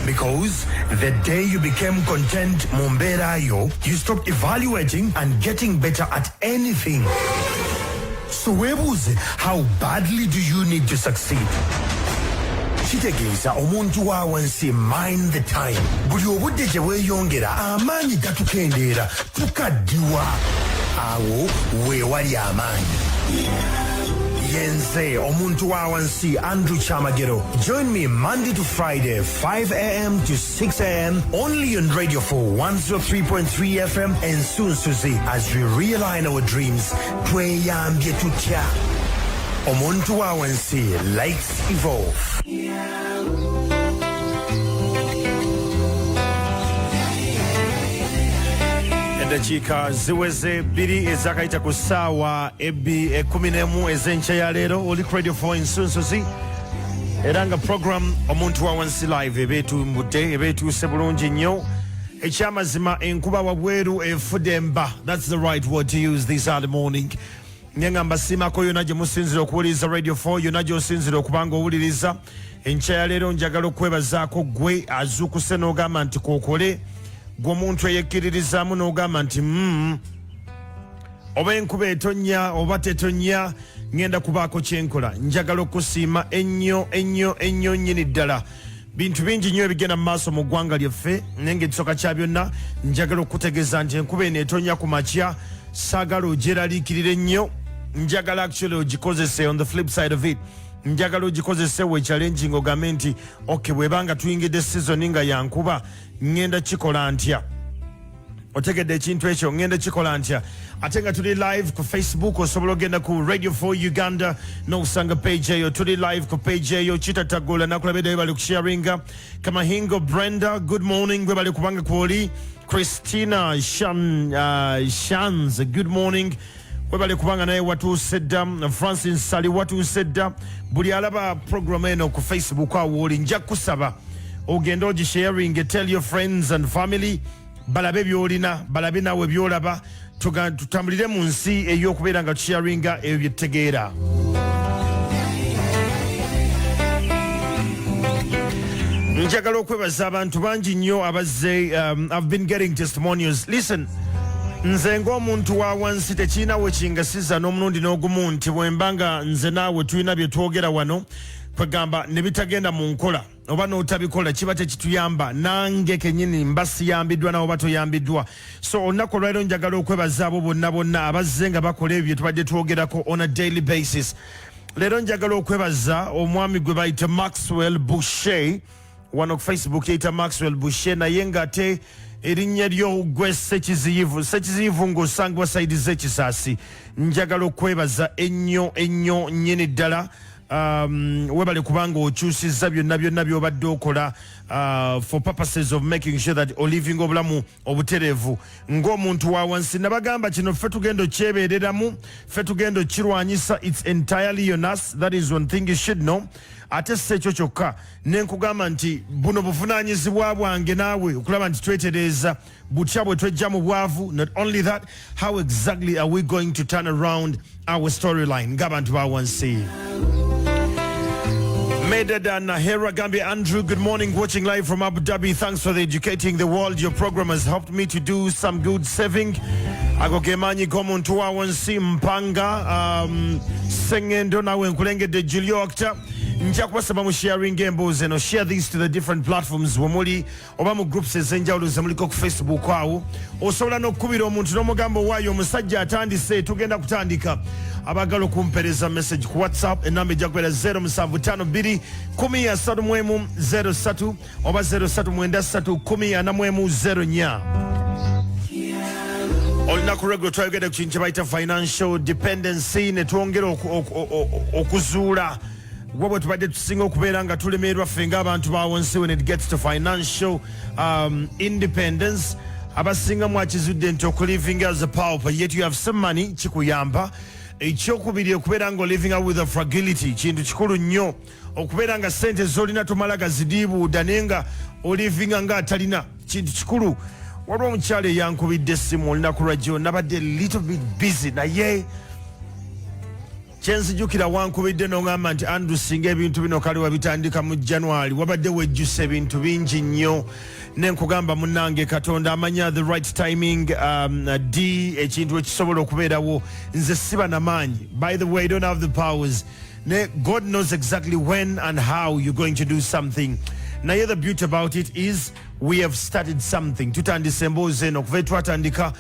Because the day you became content mu mbeera yo, you stopped evaluating and getting better at anything. So weebuuze, how badly do you need to succeed? Kitegeeza omuntu wa wansi, mind the time. Buli obudde gye bweyongera, amaanyi gatukendeera, tukaddiwa. Awo weewali amaanyi. Yenze omuntu wa wansi, Andrew Chamagero. Join me Monday to Friday, 5 a.m. to 6 a.m., only on Radio 4 103.3 FM and Sunsuzi, as we realign our dreams. Tweyambye tutya? Omuntu wa wansi likes evolve. Eddakiika ziweze 2 ezakayita ku ssaawa ebbi 11 ez'enkya ya leero. Oli ku Radio 4 Ensunsuzi, era nga program Omuntu wa Wansi Live eba etumbudde, eba etuuse bulungi nnyo. Ekyamazima, enkuba wabweru efudde emba. That's the right word to use this early morning. Nye nga mbasiimako yonna gye musinzira okuwuliriza Radio 4, yonna gy'osinzira okuba nga owuliriza enkya ya leero. Njagala okwebazaako gwe azuukuse n'ogamba nti kookole, gwe omuntu eyekkiririzaamu n'ogamba nti oba enkuba etonnya oba tetonnya, ŋŋenda kubaako kyenkola. Njagala okusiima ennyo ennyo ennyo nnyini ddala. Bintu bingi nnyo ebigenda mu maaso mu ggwanga lyaffe, naye nga ekisooka kya byonna njagala okutegeeza nti enkuba eno etonya ku makya, saagala ogyeraliikirira ennyo. Njagala actually ogikozese. On the flip side of it, njagala ogikozese we challenging, ogambe nti okay, bwebanga tuyingidde season nga yankuba, ŋŋenda kikola ntya? Otegedde ekintu ekyo? Ŋŋenda kikola ntya? Ate nga tuli live ku Facebook, osobola ogenda ku Radio 4 Uganda n'okusanga page eyo. Tuli live ku page eyo. Kitatagula nakulabeddeyo, bali kusharinga. Kamahingo Brenda, good morning, gwe bali kubanga kwoli. Christina Shans, good morning, webale kubanga naye watuuse dda. Francis Sali, watuuse dda. Buli alaba program eno ku Facebook awo oli, nja kusaba ogende ogisharing. Tell your friends and family balabe byolina, balabe naawe byolaba. Tutambulire mu nsi ey'okubeera nga tusharinga ebyo byetutegeera. Njagala okwebaza abantu bangi nnyo abazze. I've been getting testimonials. Listen, nze ng'omuntu wa wansi tekirina we kingasiza n'omulundi n'ogumu nti bwemba nga nze naawe tulina bye twogera wano, kwegamba ne bitagenda mu nkola oba n'otabikola, kiba tekituyamba. Nange kenyini mba siyambiddwa, nawe oba toyambiddwa. So olunaku olwaliro njagala okwebaza abo bonna bonna abazze nga bakola ebyo bye tubadde twogerako on a daily basis. Leero njagala okwebaza omwami gwe bayita Maxwell Boucher. Wano ku Facebook yeyita Maxwell Boucher, naye ng'ate erinnya lyo gwe Sekiziyivu. Sekiziyivu ng'osangibwa side z'Ekisaasi, njagala okwebaza ennyo ennyo nnyini ddala. Webale kubanga okyusizza byonna byonna by'obadde okola for purposes of making sure that oliving obulamu obutereevu ng'omuntu wa wansi. Nabagamba kino ffe tugenda okyebeereramu, ffe tugenda okirwanyisa. It's entirely on us. That is one thing you should know. Ate si ekyo kyokka, nenkugamba nti buno buvunaanyizibwa bwange naawe okulaba nti twetereeza butya bwe twejja mu bwavu. Not only that, how exactly are we going to turn around our storyline ng'abantu ba wansi? Medada Nahera Gambi Andrew, good morning. Watching live from Abu Dhabi. Thanks for the educating the world. Your program has helped me to do some good saving. Ago gemanyi g'omuntu wa wansi. Mpanga Sengendo, nawe nkulengedde. Julio Actor, nja kubasaba mu sharing emboozi eno. Share these to the different platforms wemuli oba mu groups ez'enjawulo zemuliko ku Facebook awo. Osobola n'okukubira omuntu n'omugamba owaayo omusajja atandise, tugenda kutandika. Abagala okumpereza message ku WhatsApp, enamba ejja kubeera 0752 10 31 03 oba 0393 10 41 04. Olunaku lweggulo twayogedde ku kintu kye bayita financial dependency, ne twongera okuzuula wa bwe tubadde tusinga okubeera nga tulemererwa ffe ng'abantu ba wansi when it gets to financial independence. Abasinga mwakizudde nti okuliving as a pauper yet you have some money kikuyamba. Ekyokubiri, okubeera nga oliving with a fragility kintu kikulu nnyo. Okubeera nga sente zolina tomala gazidiibuuda, naye nga olivinga nga atalina kintu kikulu. Waliwo omukyala eyankubidde essimu olunaku lwajjo, nabadde little bit busy, naye Kyenzijukira wankubidde n'oŋamba nti, "Andrew, singa ebintu bino kale wabitandika mu January, wabadde wejjusa ebintu bingi nnyo." Nenkugamba, munnange, Katonda amanya the right timing, d ekintu ekisobola okubeerawo. Nze siba namaanyi, by the way, I don't have the powers, ne God knows exactly when and how you're going to do something. Naye the beauty about it is we have started something. Tutandise emboozi eno okuva twatandika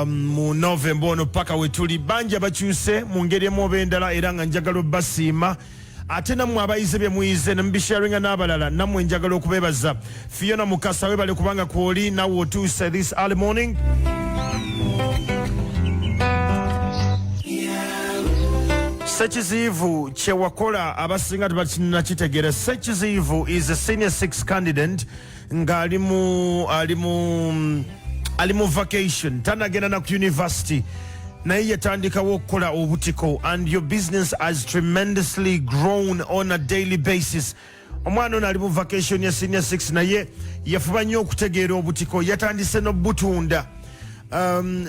mu November ono paka wetuli. Bangi abakyuse mu ngeri emu oba endala, era nga njagala obbasiima. Ate nammwe abayize bye muyize ne mubisharinga n'abalala, nammwe njagala okubeebaza. Fiona Mukasa, webale kubanga kwoli nawe otuuse this early morning. Sekiziivu kyewakola abasinga tebakinakitegeera. Sekiziivu is a senior six candidate nga ali mu vacation, tanagenda na ku university, naye yatandikawo okukola obutiko, and your business has tremendously grown on a daily basis. Omwana ono ali mu vacation ya senior 6, naye yafuba nnyo okutegeera obutiko, yatandise n'obutunda.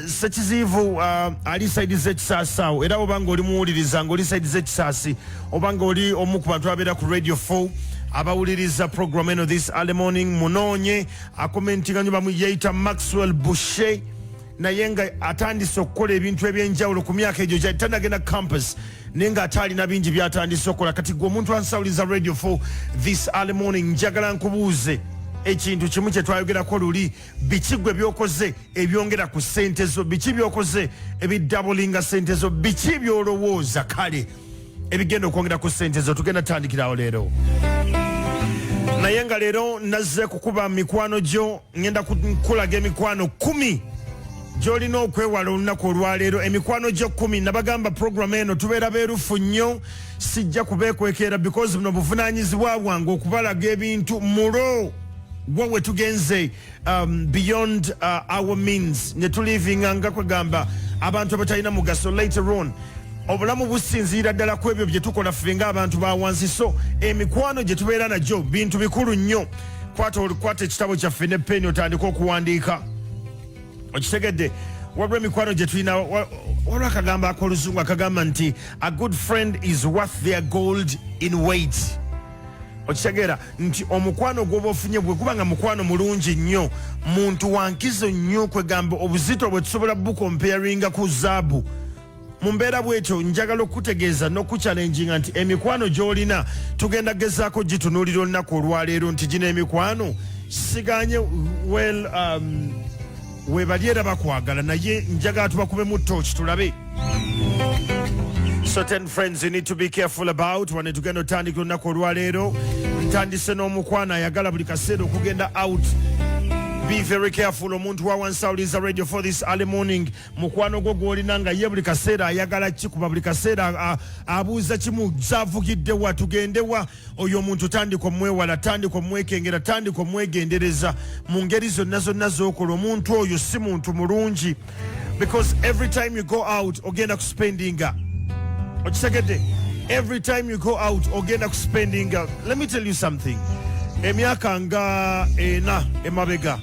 Sekiziivu ali side z'ekisaasi awo, era oba nga oli muwuliriza nga oli side z'ekisaasi, oba nga oli omu ku bantu ababeera ku Radio 4 abawuliriza program eno this early morning, munoonye acommentinga nyo, bamuyeyita Maxwell Bushe, naye nga atandise okukola ebintu ebyenjawulo ku myaka egyo tanagenda campus, naye nga ate alina bingi byatandise okukola. Kati gwe omuntu ansawuliza Radio 4 this early morning, njagala nkubuuze ekintu kimu kye twayogerako luli: biki gwe byokoze ebyongera ku ssente zo? Biki byokoze ebidoublinga ssente zo? Biki byolowooza kale ebigenda okwongera ku ssente zo? Tugenda tutandikirawo leero, naye nga leero nazze kukuba mikwano gyo. Ngenda kulaga emikwano 10 gy'olina okwewala olunaku olwaleero. Emikwano gyo 10. Nabagamba program eno tubeera beerufu nnyo, sijja kubeekwekera, because buno buvunaanyizibwa bwange okubalaga ebintu mulo wa we tugenze beyond our means, ne tulivinga nga kwegamba abantu abatalina mugaso. Later on obulamu businziira ddala ku ebyo bye tukola ffe ng'abantu ba wansi, so emikwano gye tubeera nagyo bintu bikulu nnyo. Kwata ekitabo kyaffe ne peni, otandike okuwandiika. Okitegedde? Waliwo emikwano gye tulina. Waliwo akagambo ak'oluzungu akagamba nti, "A good friend is worth their gold in weight." Okitegeera nti omukwano gwoba ofunye bwe guba nga mukwano mulungi nnyo, muntu wankizo nnyo, kwegamba obuzito bwe tusobola bucomparinga ku zaabu. Mu mbeera bwetyo, njagala okutegeeza n'okuchallenginga nti emikwano gy'olina tugenda gezaako gitunuulira olunaku olwaleero, nti gino emikwano siganye. Well, webali era bakwagala, naye njagala tubakubemu torch tulabe. So 10 friends you need to be careful about. Wane tugenda otandika olunaku olwaleero. Ntandise n'omukwano ayagala buli kaseera okugenda out. Be very careful. Omuntu wa wansi awuliriza Radio 4 this early morning, mukwano gwo gw'olina nga ye buli kaseera ayagala kikuba, buli kaseera abuuza kimu, zavugidde wa, tugende wa, oyo omuntu tandika omwewala, tandika omwekengera, tandika omwegendereza mu ngeri zonna zonna z'okola. Omuntu oyo si muntu mulungi, because every time you go out ogenda kuspendinga. Okitegedde? Every time you go out ogenda kuspendinga. Let me tell you something. Emyaka nga 4 emabega,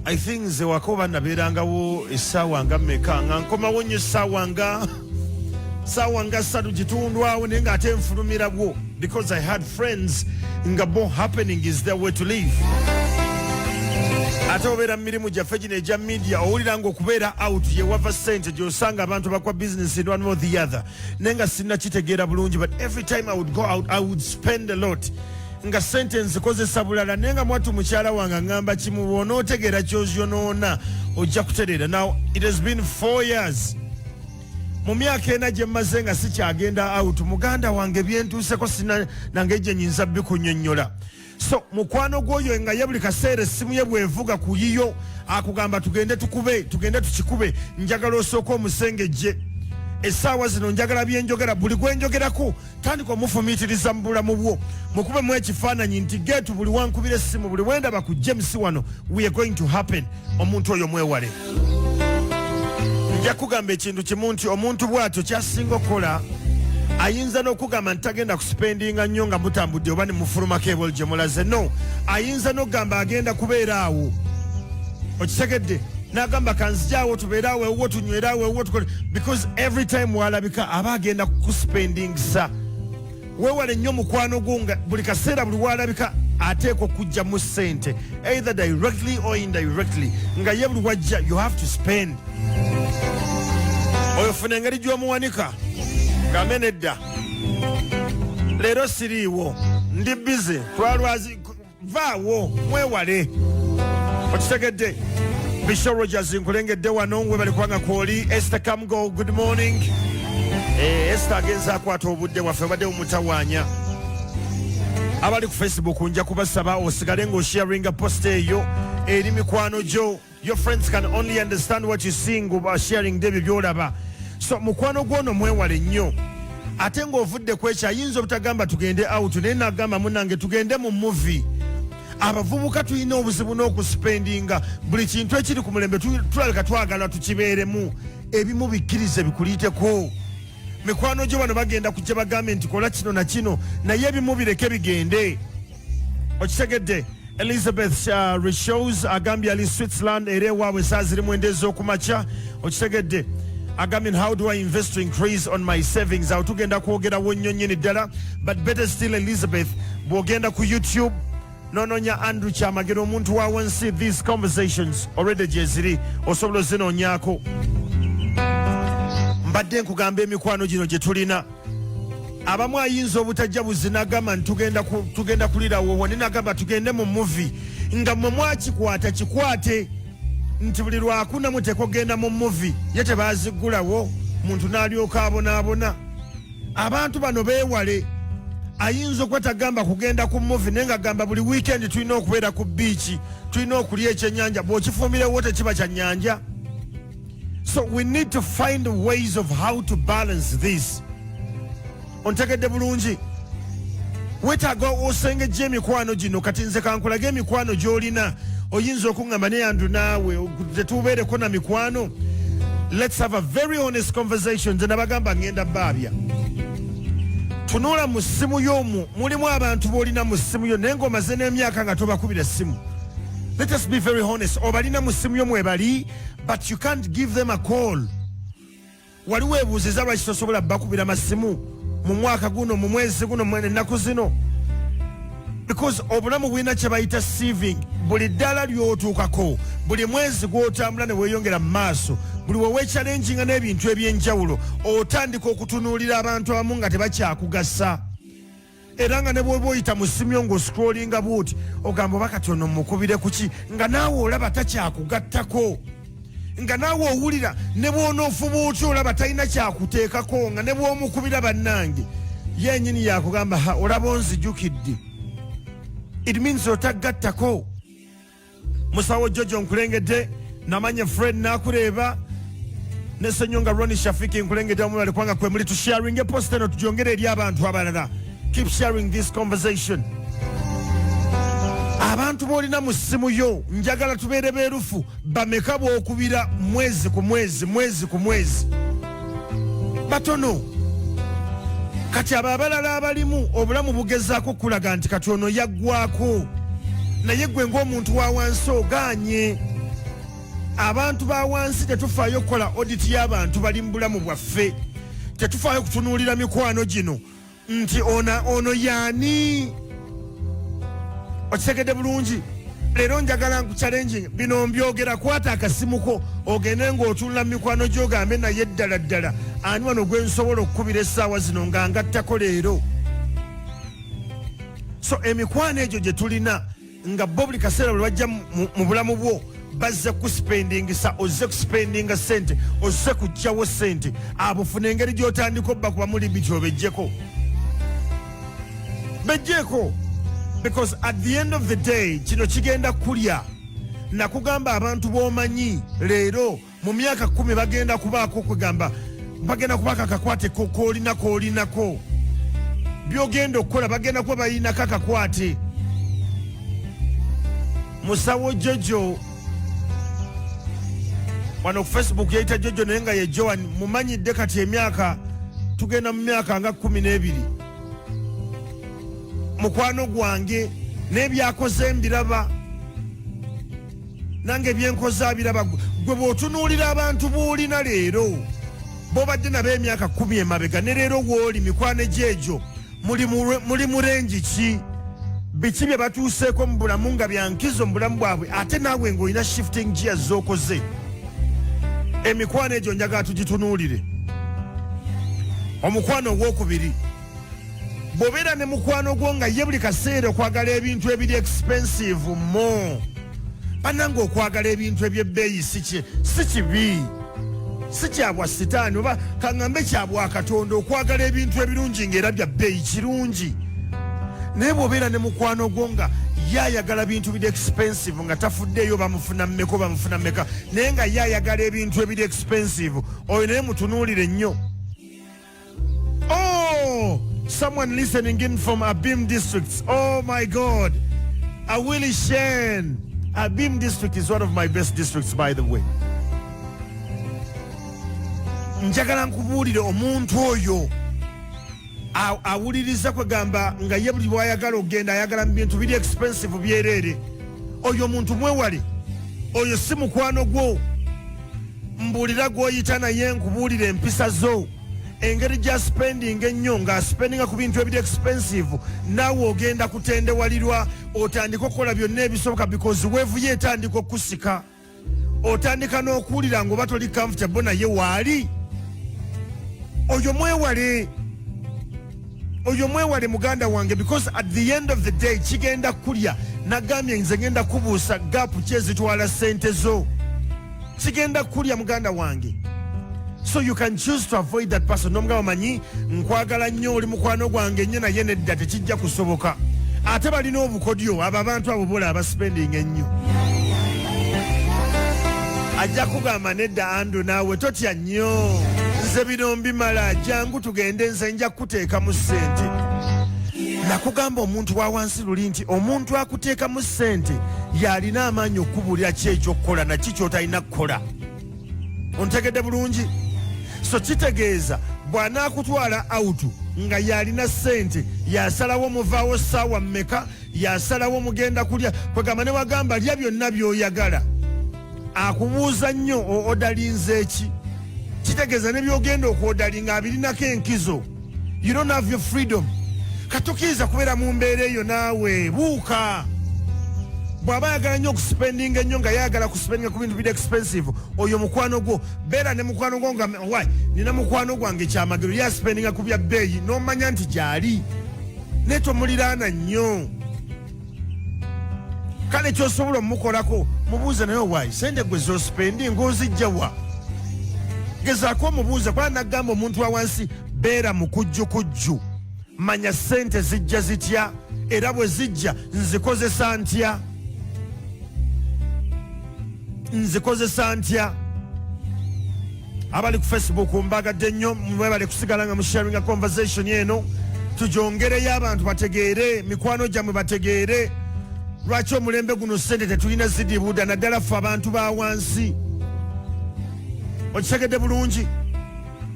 I think, nze waka oba nabeerangawo essaawa nga mmeka, nga nkomawo nnyo essaawa nga 3 kitundu awo, naye ng'ate nfulumira bwo, because I had friends nga bo happening is their way to live. Ate obeera mu mirimu gyaffe gino egya media, owulira nga okubeera out ye wava ssente gy'osanga abantu bakwa business in one or the other, naye nga sinnakitegeera bulungi. But every time I would go out, I would spend a lot, nga sente nzikozesa bulala, naye nga mwattu mukyala wange aŋŋamba kimu, bw'onootegeera kyozyonoona ojja kutereera. Now it has been 4 years. Mu myaka 4 gye mmaze nga sikyagenda out, muganda wange, byentuuseko sina nange gye nyinza bikunyonnyola. So mukwano gw'oyo nga ye buli kaseera essimu ye bwevuga ku yiyo akugamba, "Tugende tukube, tugende tukikube," njagala osooka omusengejje. Essaawa zino njagala byenjogera, buli gwenjogerako tandika omufumiitiriza mu bulamu bwo, mukubemu ekifaananyi nti getu buli wankubira essimu, buli wendaba ku James wano, we are going to happen. Omuntu oyo mwewale. Nja kugamba ekintu kimu nti omuntu bw'atyo kyasinga okukola, ayinza n'okugamba nti tagenda kuspendinga nnyo nga mutambudde oba ne mufulumako ebweru gye mulaze. No, ayinza n'okugamba agenda kubeera awo. Okitegedde? N'agamba kanzijaawo tubeere awo ewuwo, tunywere awo ewuwo, tukole, because every time walabika aba agenda kuspendingisa. Weewale nnyo mukwano gwo nga buli kaseera, buli walabika ateekwa okujjamu ssente, either directly or indirectly, nga ye buli wajja you have to spend. Oyo funa engeri gy'omuwanika, gambe nedda, leero siriiwo, ndi busy, twalwazi, vaawo, mwewale. Okitegedde? Bishop Rogers, nkulengedde wano, webali kubanga kwoli. Esther Kamgo, good morning. Esther agenza akwata obudde bwaffe, obadde bumutawaanya. Abali ku Facebook, nja kubasaba osigale ng'osharinga post eyo eri mikwano gyo. Your friends can only understand what you see nga sharing ebyo byolaba. So mukwano gwono mwewale nnyo. Ate ng'ovudde ku ekyo, ayinza obutagamba tugende out, naye nagamba munange tugende mu movie. Abavubuka tulina obuzibu n'okuspendinga. Buli kintu ekiri ku mulembe tulabika twagala tukibeeremu. Ebimu bikkirize bikuliyiteko. Mikwano gyo bano bagenda kujja bagambe nti kola kino na kino, naye ebimu bireke bigende. Okitegedde? Elizabeth Richos agambye ali Switzerland, era ewaabwe saa ziri 9 ez'okumakya. Okitegedde? Agambye, "How do I invest to increase on my savings?" Awo tugenda kwogerawo nnyo nnyini ddala. But better still, Elizabeth, bw'ogenda ku YouTube nononya Andrew Kyamagero, omuntu wa wansi, these conversations already gyeziri, osobola ozinoonyaako. Mbadde nkugamba emikwano gino gye tulina, abamu ayinza obutajja buzinagamba nti tugenda kulirawo wone, nagamba tugende mu movie, nga mmwe mwakikwata kikwate nti buli lwakuna muteeka okugenda mu movie, ye tebaziggulawo, muntu n'alyoka abonaabona. Abantu bano beewale. Ayinza okuba tagamba kugenda ku movie, naye nga gamba buli weekend tulina okubeera ku beach, tulina okulya ekyenyanja. Bw'okifuumirewo tekiba kya nyanja. So we need to find ways of how to balance this. Ontegedde bulungi? Weetaaga osengejja emikwano gino. Kati nze kankulaga emikwano gy'olina. Oyinza okuŋŋamba, "Naye Andrew, naawe tetubeereko na mikwano?" Let's have a very honest conversation. Nze nabagamba ŋŋenda baabya. Tunula mu ssimu y'omwo, mulimu abantu b'olina mu ssimu yo, naye ng'omaze n'emyaka nga tobakubira essimu. Let us be very honest. Obalina mu ssimu yo, mwebali, but you can't give them a call. Wali weebuuziza lwaki tosobola bakubira masimu mu mwaka guno, mu mwezi guno, mu ennaku zino? Because obulamu bulina kye bayita saving. Buli ddala ly'otuukako, buli mwezi gw'otambula ne weeyongera mu maaso, buli we weechallenginga n'ebintu ebyenjawulo, otandika okutunuulira abantu abamu nga tebakyakugasa. Era nga ne bw'oba oyita mu ssimu yo ng'oscrollinga bwoti, ogamba, "Oba kati ono mukubire kuki?" Nga naawe olaba takyakugattako, nga naawe owulira ne bw'onoofuba otya olaba talina kyakuteekako, nga ne bw'omukubira, bannange, yenyini yakugamba, "Ha, olaba onzijukidde." It means otagattako. Musawo Jojo, nkulengedde. Namanya Fred nakureeba ne Senyonga Roni Shafiki, nkulengedde. Omulale kubanga kwe muli tusharinge post eno, tugyongere eri abantu abalala. Keep sharing this conversation. Abantu b'olina mu ssimu yo, njagala tubeere beerufu. Bameka bw'okubira mwezi ku mwezi, mwezi ku mwezi? Batono. Kati abo abalala abalimu obulamu bugezaako okulaga nti kati ono yaggwako, naye gwe ng'omuntu wa wansi ogaanye. Abantu ba wansi tetufaayo okukola audit y'abantu bali mu bulamu bwaffe. Tetufaayo kutunuulira mikwano gino nti ona ono yaani. Okitegedde bulungi? Leero njagala nku challenging. Bino mbyogera, kwata akasimuko ogende ng'otunula mu mikwano gy'ogambe, "Naye ddala ddala ani wano gwe nsobola okukubira essaawa zino nga ngattako leero?" So emikwano egyo gye tulina nga bo buli kaseera bwe bajja mu bulamu bwo bazze kuspendingisa, ozze kuspendinga sente, ozze kugjawo sente, abo funa engeri gy'otandika obbakubamu limit, obejjeko, bejjeeko, because at the end of the day kino kigenda kulya. Nakugamba, abantu b'omanyi leero, mu myaka 10 bagenda kubaako, kwegamba bagenda kubaako akakwate koolina koolinako byogenda okukola, bagenda kuba balinako akakwate. Musawo Jojo wano ku Facebook yayita Jojo, naye nga ye Joan. Mumanyidde kati emyaka, tugenda mu myaka nga 12. Mukwano gwange n'ebyakoze mbiraba. Nange byenkoze abiraba. Gwe bw'otunuulira abantu b'olina leero, b'obadde nabo emyaka 10 emabega, ne leero w'oli, mikwano gyegyo muli mu range ki? Biki bye batuuseeko mu bulamu nga byankizo mu bulamu bwabwe, ate naawe ng'olina shifting gears z'okoze? Emikwano egyo njagala tugitunuulire. Omukwano ogwokubiri, bw'obeera ne mukwano gwo nga ye buli kaseera okwagala ebintu ebiri expensive mo. Bannange, okwagala ebintu ebyebbeeyi si kibi, si kyabwa sitaani, oba kaŋŋambe kyabwa Katonda. Okwagala ebintu ebirungi ng'era bya bbeeyi kirungi, naye bw'obeera ne mukwano gwo nga ye ayagala bintu biri expensive, nga tafuddeeyo bamufuna mmeka, bamufuna mmeka, naye nga ye ayagala ebintu ebiri expensive, oyo naye mutunuulire nnyo. Oh, someone listening in from Abim district. Oh my God. Awili Shen. Abim district is one of my best districts, by the way. Njagala nkubuulire, omuntu oyo awuliriza kwegamba nga ye buli bwayagala okugenda ayagala mu bintu biri expensive byereere, oyo omuntu mwewale. Oyo si mukwano gwo. Mbuulira gw'oyita naye, nkubuulira empisa zo, engeri gya spending ennyo, ng'aspendinga ku bintu ebiri expensive, naawe ogenda kutendewalirwa, otandika okukola byonna ebisoboka, because weevu ye etandika okusika, otandika n'okuwulira ng'oba toli comfortable naye waali. Oyo mwewale, oyo mwewale, muganda wange, because at the end of the day kigenda kulya. Nagambye nze ngenda kubuusa gap kyezitwala sente zo. Kigenda kulya, muganda wange. So you can choose to avoid that person. Nomugamba, "Manyi nkwagala nnyo, oli mukwano gwange nnyo, naye nedda, tekijja kusoboka." Ate balina obukodyo abo abantu abo bola abaspending ennyo. Ajja kugamba, "Nedda Andrew, naawe totya nnyo, nze bino mbimala, jangu tugende, nze nja kukuteekamu ssente." Nakugamba omuntu wa wansi luli nti omuntu akuteekamu ssente y'alina amaanyi okukubulira ki ekyokukola naki kyotalina kukola. Ontegedde bulungi? So kitegeeza bw'anaakutwala out nga y'alina ssente, yasalawo muvaawo ssaawa mmeka, yasalawo mugenda kulya. Kwegamba ne wagamba lya byonna by'oyagala, akubuuza nnyo odalinze eki. Kitegeeza ne byogenda okwodalinga abirinako enkizo. You don't have your freedom. Katukiriza kubeera mu mbeera eyo. Naawe buuka. Bw'aba ayagala nnyo okuspendinga ennyo, nga yayagala kuspendinga ku bintu biri expensive, oyo mukwano gwo. Beera ne mukwano gwo nga why nina mukwano gwange Kyamagero, yaspendinga ku bya bbeeyi, n'omanya nti gyali, naye tomuliraana nnyo. Kale kyosobola omukolako, mubuuze, "Naye owaayi, sente gwe zospendinga ozijja wa?" Gezaako omubuuze, kuba nagamba omuntu wa wansi, beera mukujjukujju, manya sente zijja zitya, era bwe zijja nzikozesa ntya, nzikozesa ntya. Abali ku Facebook mbagadde nnyo, mwebale kusigala nga musharinga conversation eno. Tugyongereyo, abantu bategeere, mikwano gyammwe bategeere lwaki omulembe guno sente tetulina zidibuuda, naddala ffe abantu ba wansi. Okitegedde bulungi?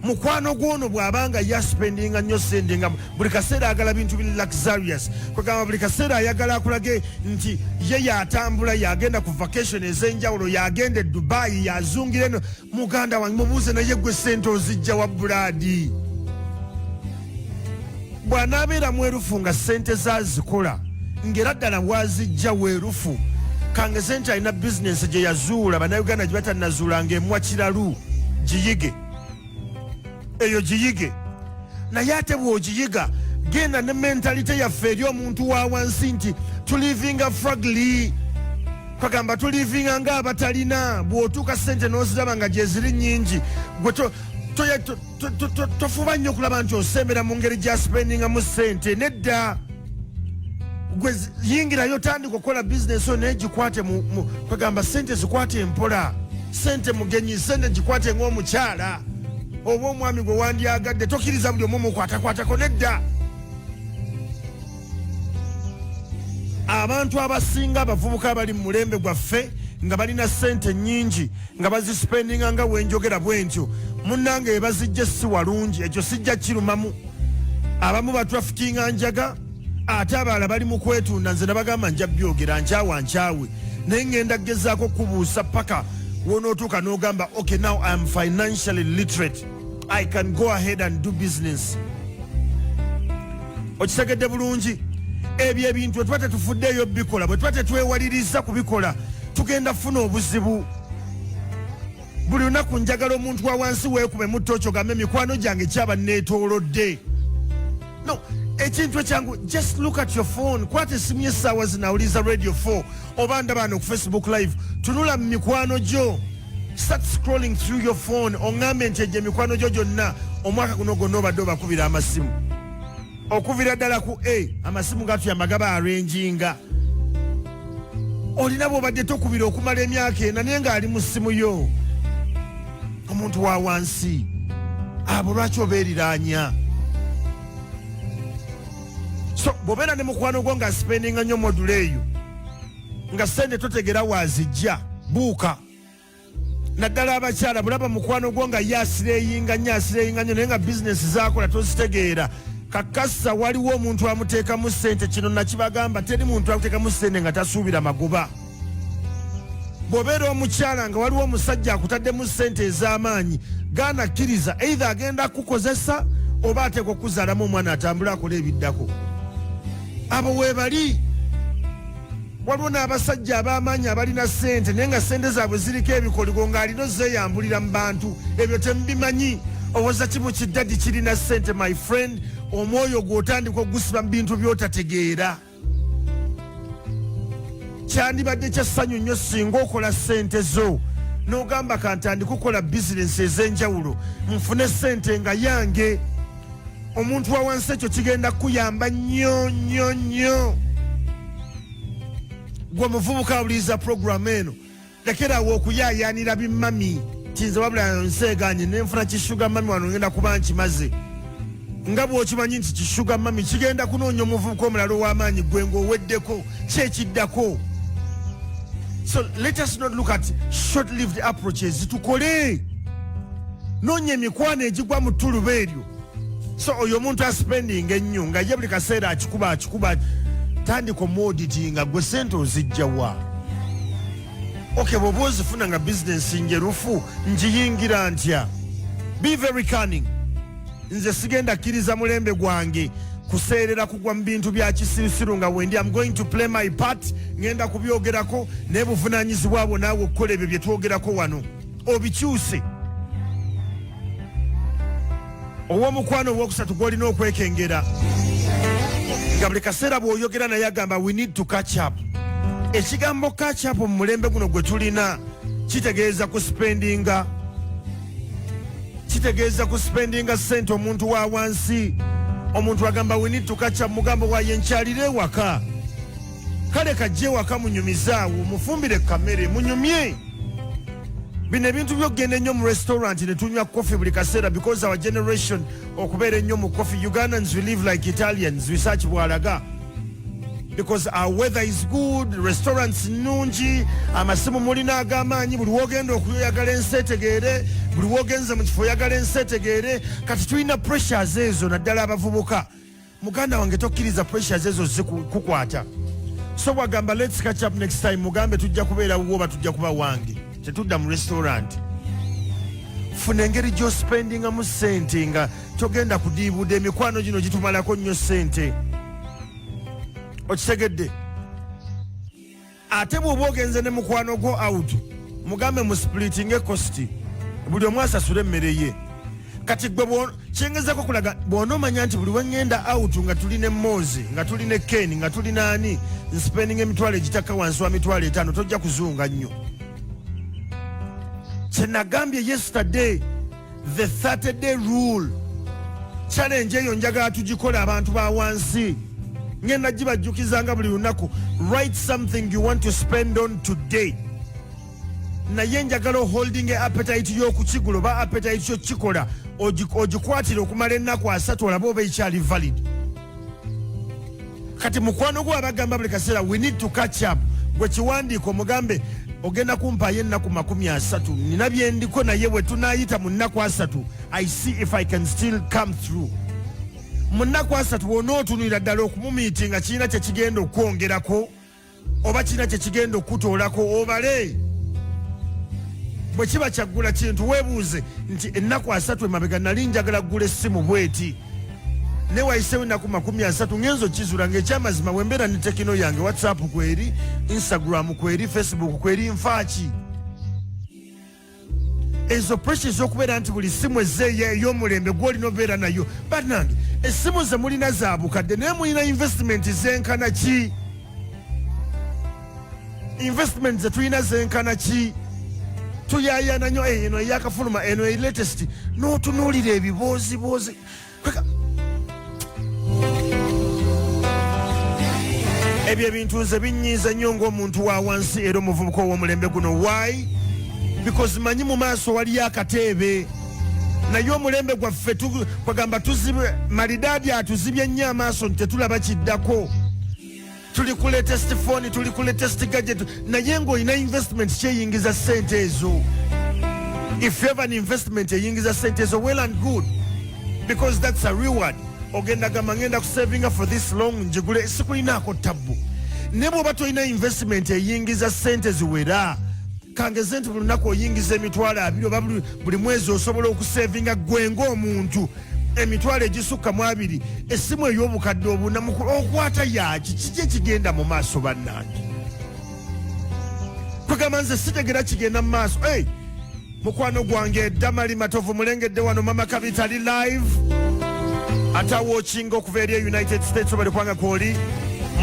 Mukwano gwono bw'abanga yaspendinga nnyo sente, nga buli kaseera ayagala bintu biri luxurious, kwegamba buli kaseera ayagala akulage nti ye yatambula, yagenda ku vacation ez'enjawulo, yagenda e Dubayi, yazungira eno, muganda wange mubuuze, "Naye gwe sente ozijja wa, blood?" Bw'anaabeera mwerufu nga sente zazikola, ng'era ddala wazijja weerufu, kangeze nti alina bizinensi gye yazuula Bannayuganda gye batannazuula ng'emuwa kiralu, giyige eyo, giyige. Naye ate bw'ogiyiga, genda ne mentality yaffe eri omuntu wa wansi nti tulivinga frugally, kwagamba tulivinga ng'abatalina. Bw'otuuka sente n'oziraba nga gyeziri nnyingi, gwe tofuba nnyo okulaba nti osembera mu ngeri gyaspendingamu sente. Nedda, gwe yingirayo, tandika okukola bizinesi oyo, naye gikwate kwegamba sente zikwate empola. Sente mugenyi, sente gikwate ng'omukyala oba omwami gwe wandyagadde. Tokkiriza buli omu mukwatakwatako, nedda. Abantu abasinga, abavubuka abali mu mulembe gwaffe nga balina sente nnyingi, nga bazispendinga nga wenjogera bwentyo, munnange ebazijja si walungi. Ekyo sijja kirumamu. Abamu batrafikinga njaga, ate abalala bali mu kwetunda. Nze nabagamba nja byogera, nkyawa nkyawe. Naye ŋŋenda kugezaako kubuusa paka wonootuuka n'ogamba, "Okay, now I am financially literate, I can go ahead and do business." Okitegedde bulungi? Ebyo ebintu bwe tuba tetufuddeeyo bikola, bwe tuba tetwewaliriza kubikola, tugenda kufuna obuzibu. Buli lunaku njagala omuntu wa wansi weekube mu ttooki, ogambe, "Emikwano gyange kyaba neetoolodde." No ekintu ekyangu, just look at your phone. Kwata essimu y'essaawa zinawuliza Radio 4 oba ndaba no ku Facebook Live, tunula mu mikwano gyo. Start scrolling through your phone, oŋŋambe nti egyo emikwano gyo gyonna omwaka guno gwonna obadde obakubira amasimu okuvira ddala ku a amasimu gatuyamba gaba arranginga. Olina bwobadde tokubira okumala emyaka 4, naye ng'ali mu ssimu yo. Omuntu wa wansi abo lwaki obeeriraanya? So bw'obeera ne mukwano gwo nga spendinga nnyo module eyo, nga sente totegera waazijja, buuka. Naddala abakyala, bulaba mukwano gwo nga ye aslayinga nnyo, aslayinga nnyo, naye nga bizinesi zakola tozitegeera, kakasa waliwo omuntu amuteekamu ssente. Kino nakibagamba, teri muntu akuteekamu ssente nga tasuubira magoba. Bw'obeera omukyala nga waliwo omusajja akutaddemu ssente ez'amaanyi, gaana, kkiriza, either agenda kukozesa oba ateeka okuzaalamu omwana atambule akole ebiddako. Abo weebali. Waliwo n'abasajja ab'amaanyi abalina ssente, naye nga ssente zaabwe ziriko ebikoligo, ng'alina ozeeyambulira mu bantu. Ebyo temubimanyi. Owoza kimu kiddadi kirina ssente. My friend, omwoyo gw'otandika ogusiba mu bintu by'otategeera. Kyandibadde kya ssanyu nnyo singa okola ssente zo n'ogamba, "Kantandika okukola bizinensi ez'enjawulo, nfune ssente nga yange." Omuntu wa wansi, ekyo kigenda kukuyamba nnyo nnyo nnyo. Gwe muvubuka awuliriza puroguramu eno, lekerawo okuyaayaanira bimami kinze, wabula nseeganye nenfuna ki sugar mummy wano, ngenda kuba nkimaze. Nga bw'okimanyi nti ki sugar mummy kigenda kunoonya omuvubuka omulala ow'amaanyi, gwe ng'oweddeko, kyekiddako. So let us not look at short lived approaches. Tukole, noonya emikwano egigwa mu ttuluba eryo. So oyo omuntu aspendinga ennyo, nga ye buli kaseera akikuba akikuba, tandika omuauditinga, "Gwe sente ozijjawa? Okay, bw'oba ozifuna nga bizinensi njerufu, ngiyingira ntya?" Be very cunning. Nze sigenda kkiriza mulembe gwange kuseerera kugwa mu bintu bya kisirusiru nga wendi. Am going to play my part. Ngenda kubyogerako, naye buvunanyizibwa bwo naawe okukola ebyo bye twogerako wano obikyuse. Ow'omukwano owookusatu gw'olina okwekengera, nga buli kaseera bw'oyogera naye agamba, "We need to catch up." Ekigambo "catch up" mu mulembe guno gwe tulina kitegeeza kuspendinga, kitegeeza kuspendinga ssente. Omuntu wa wansi, omuntu agamba, "We need to catch up," mugambo waye, "Nkyalire ewaka." Kale kajje ewaka, munyumizaawo, mufumbire kamere, munyumye. Bino ebintu byokugenda ennyo mu restaurant ne tunywa coffee buli kaseera, because our generation okubeera ennyo mu coffee. Ugandans, we live like Italians, research bwalaga, because our weather is good, restaurants nnungi, amasimu mulina ag'amaanyi. Buli wogenda okuyagala ensi etegeere, buli wogenze mu kifo oyagala ensi etegeere. Kati tulina pressures ezo, naddala abavubuka. Muganda wange, tokkiriza pressures ezo zikukwata. So bwagamba, "Let's catch up next time," mugambe, "Tujja kubeera wuwo oba tujja kuba wange, tetudda mu restaurant." Funa engeri gy'ospendingamu ssente nga togenda kudiibuuda. Emikwano gino gitumalako nnyo ssente. Okitegedde? Ate bw'oba ogenze ne mukwano gwo out, mugambe mu splitting cost, buli omu asasule emmere ye. Kati gwe kyengezako kulaga, bw'onoomanya nti buli weŋŋenda out nga tuli ne Mozi, nga tuli ne Ken, nga tuli naani, nspending emitwalo egitakka wansi wa 50,000, tojja kuzunga nnyo. Kyenagambye yesterday, the 30 day rule challenge, eyo njagala tugikola. Abantu ba wansi, ngenda gibajjukizanga buli lunaku. Write something you want to spend on today, naye njagala holding appetite y'okukigula oba appetite y'okukikola, ogikwatire okumala ennaku 30, olabe oba ekyali valid. Kati mukwano gwo abagamba buli kaseera, "We need to catch up," gwe kiwandiiko, omugambe, "Ogenda kumpaayo ennaku 30, nina byendiko, naye bwe tunaayita mu nnaku 30, I see if I can still come through." Mu nnaku 30 bw'onootunulira ddala okumumiitinga kirina kyekigenda okwongerako. Oba kirina kye kigenda okukutoolako, obale. Bwe kiba kyaggula kintu, weebuuze nti ennaku 30 emabega nali njagala kugula essimu bweti, ne wayisewo ennaku 30 ngenza okizula ng'ekyamazima bwe mbeera ne Tecno yange, WhatsApp kweri, Instagram kweri, Facebook kweri, nfaaki? Ezo pressure ez'okubeera nti buli simu ezze ey'omulembe gwolina obeera nayo. Bannange, essimu ze mulina za bukadde, naye mulina investment zenkana ki? Investment ze tulina zenkana ki? Tuyayana nnyo, eno eyakafuluma, eno e latest, n'otunuulira ebibooziboozi. Ebyo ebintu nze binyiiza nnyo ng'omuntu wa wansi era omuvubuka ow'omulembe guno. Why? Because manyi mu maaso waliyo akateebe, naye omulembe gwaffe kwagamba tuzibe malidaadi atuzibye nnyo amaaso nti tetulaba kiddako. Tuli ku latest phone, tuli ku latest gadget, naye ng'olina investment kyeyingiza ssente ezo? If you have an investment eyingiza ssente ezo, well and good, because that's a reward. Ogenda gamba ngenda kusavinga for this long njigule, sikulinaako tabbu. Ne bw'oba tolina investment eyingiza ssente ziwera, kangeze nti buli lunaku oyingiza 20,000, oba buli mwezi osobola okusavinga gwe ng'omuntu emitwalo egisukka mu abiri, essimu ey'obukadde obuna okwata yaki? Kiki ekigenda mu maaso, bannange? Kwegamba nze sitegera kigenda mu maaso. Hey, mukwano gwange Damali Matovu mulengedde wano, Mama Kabita ali live atawatchinga okuva eri e United States, obali kwanga kwoli.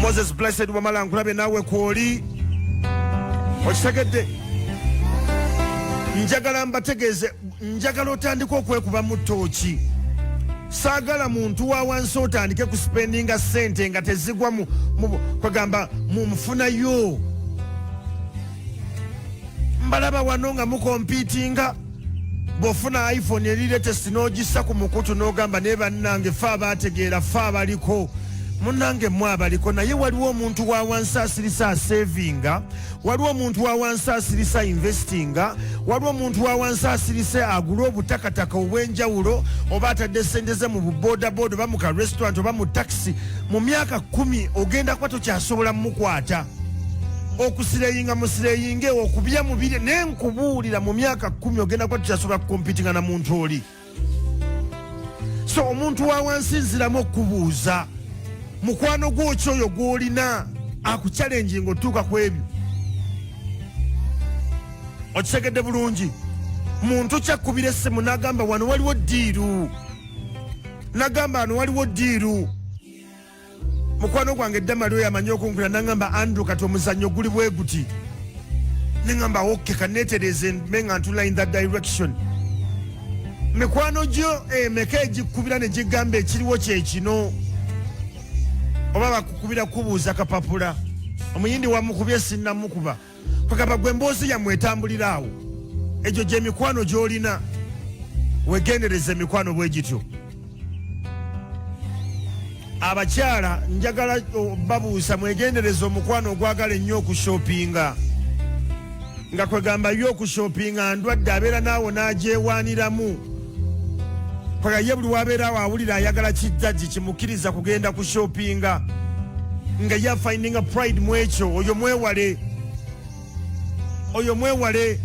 Moses Blessed Wamala, nkulabye naawe kwoli. Okitegedde? Njagala mbategeeze, njagala otandike okwekubamu ttooki. Saagala muntu wa wansi otandike kuspendinga ssente nga tezigwa kwegamba mu nfunayo. Mbalaba wano nga mucompetinga. Bw'ofuna iPhone eri latest n'ogissa ku mukutu n'ogamba, naye bannange, fe abaategeera, fe abaliko, munnange mmwe abaliko. Naye waliwo omuntu wa wansi asirisa asavinga, waliwo omuntu wa wansi asirisa investinga, waliwo omuntu wa wansi asirise agule obutakataka obw'enjawulo, oba atadde sente ze mu bubodaboda, oba mu ka restaurant, oba mu taxi. Mu myaka 10 ogenda kuba tokyasobola mukwata. Okuslayinga muslayinge, okubya mubiri, naye nkubuulira, mu myaka 10 ogenda kuba tukyasobola kucompetinga na muntu oli. So omuntu wa wansi, nziramu okubuuza, mukwano gwoki oyo gw'olina akuchallenginga otuuka ku ebyo? Okitegedde bulungi? Muntu kyakkubira essimu n'agamba wano waliwo deal, n'agamba wano waliwo deal. Mukwano gwange Damali oyo amanyi okunkula, nagamba, "Andrew, kati omuzannyo guli bwe guti." Neŋamba, "Okay, kaneetereze mbe nga ntula in that direction." Mikwano gyo emeka egikubira ne gigamba ekiriwo kyekino, oba bakukubira kubuuza kapapula, omuyindi wamukubye sinnamukuba? Kwegamba gwe emboozi yammwe etambulira awo. Egyo gyemikwano gy'olina. Wegendereza emikwano bwe gityo. Abakyala, njagala babuusa, mwegendereza omukwano ogwagala ennyo okushoppinga, nga kwegamba yo okushoppinga ndwadde, abeera naawo n'agyewaaniramu. Kwega ye buli wabeeraawo awulira ayagala kijjajji kimukkiriza kugenda kushoppinga, nga ye afindinga pride mu ekyo. Oyo mwewale, oyo mwewale.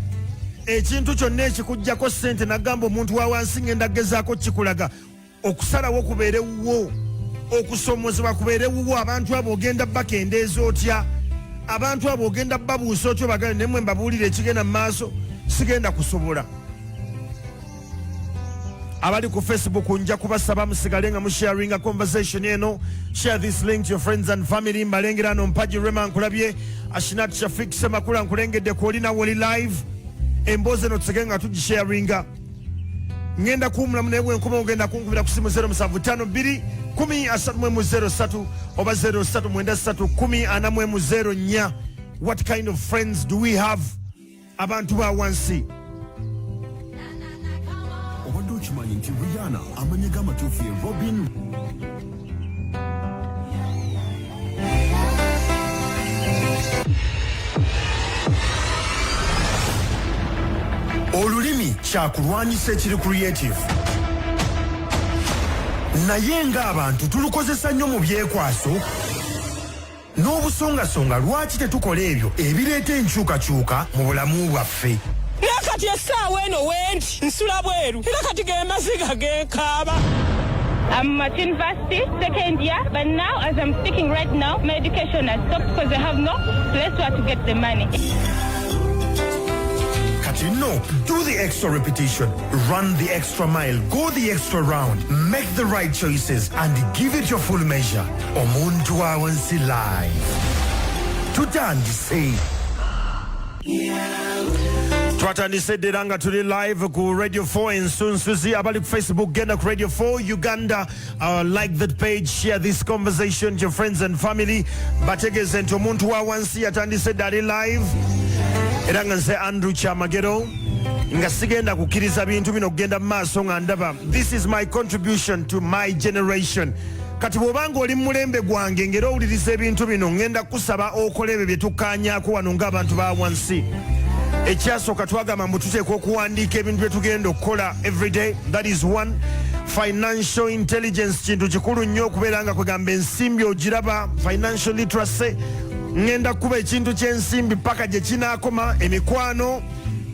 Ekintu kyonna ekikugjako ssente, nagamba omuntu wa wansi, ngenda gezaako kikulaga, okusalawo kubeere wuwo, okusomozebwa kubeere wuwo. Abantu abo ogenda bakendeeza otya? Abantu abo ogenda babuusa otya? Bagale nemwe mbabuulire ekigenda mu maaso, sigenda kusobola. Abali ku Facebook, nja kubasaba musigale nga musharinga conversation eno. Share this link to your friends and family. Mbalengera no, Mpaji Rema nkulabye, Ashinat Shafik Semakula nkulengedde kwoli, nawe oli live. Emboozi eno tusige nga tugisharinga. Ngenda kuwumulamu, naye bwenkoma ogenda kunkubira ku simu 0752 10 31 03 oba 0393 10 41 04. What kind of friends do we have, abantu ba wansi? Obadde okimanyi nti Rihanna amannya ge amatuufu ye Robin Olulimi kyakulwanyisa ekiri creative, naye ng'abantu tulukozesa nnyo mu byekwaso. N'obusongasonga lwaki tetukola ebyo ebireeta enkyukakyuka mu bulamu bwaffe. Naye kati essaawa eno wendi nsula bweru era kati ge maziga genkaaba. I'm at university, second year, but now as I'm speaking right now, my education has stopped because I have no place where to get the money. Kati no, do the extra repetition, run the extra mile, go the extra round, make the right choices and give it your full measure. Omuntu wa Wansi Live. Tutandise. Twatandise dda era nga tuli live ku Radio 4 Ensunsuzi. Abali ku Facebook, genda ku Radio 4 Uganda, like that page, share this conversation to your friends and family, bategeeze nti Omuntu wa Wansi yatandise dda, ali live, era nga nze Andrew Kyamagero, nga sigenda kukkiriza bintu bino kugenda mu maaso nga ndaba. This is my contribution to my generation. Kati bw'obanga oli mu mulembe gwange ng'era owuliriza ebintu bino, ŋŋenda kusaba okola ebyo bye tukkaanyaako wano ng'abantu ba wansi. Ekyasooka twagamba mbu tuteekwa okuwandiika ebintu bye tugenda okukola everyday. That is one. Financial intelligence kintu kikulu nnyo, okubeera nga kwegamba ensimbi ogiraba, financial literacy. Ŋŋenda kukuba ekintu ky'ensimbi paka gye kinaakoma. Emikwano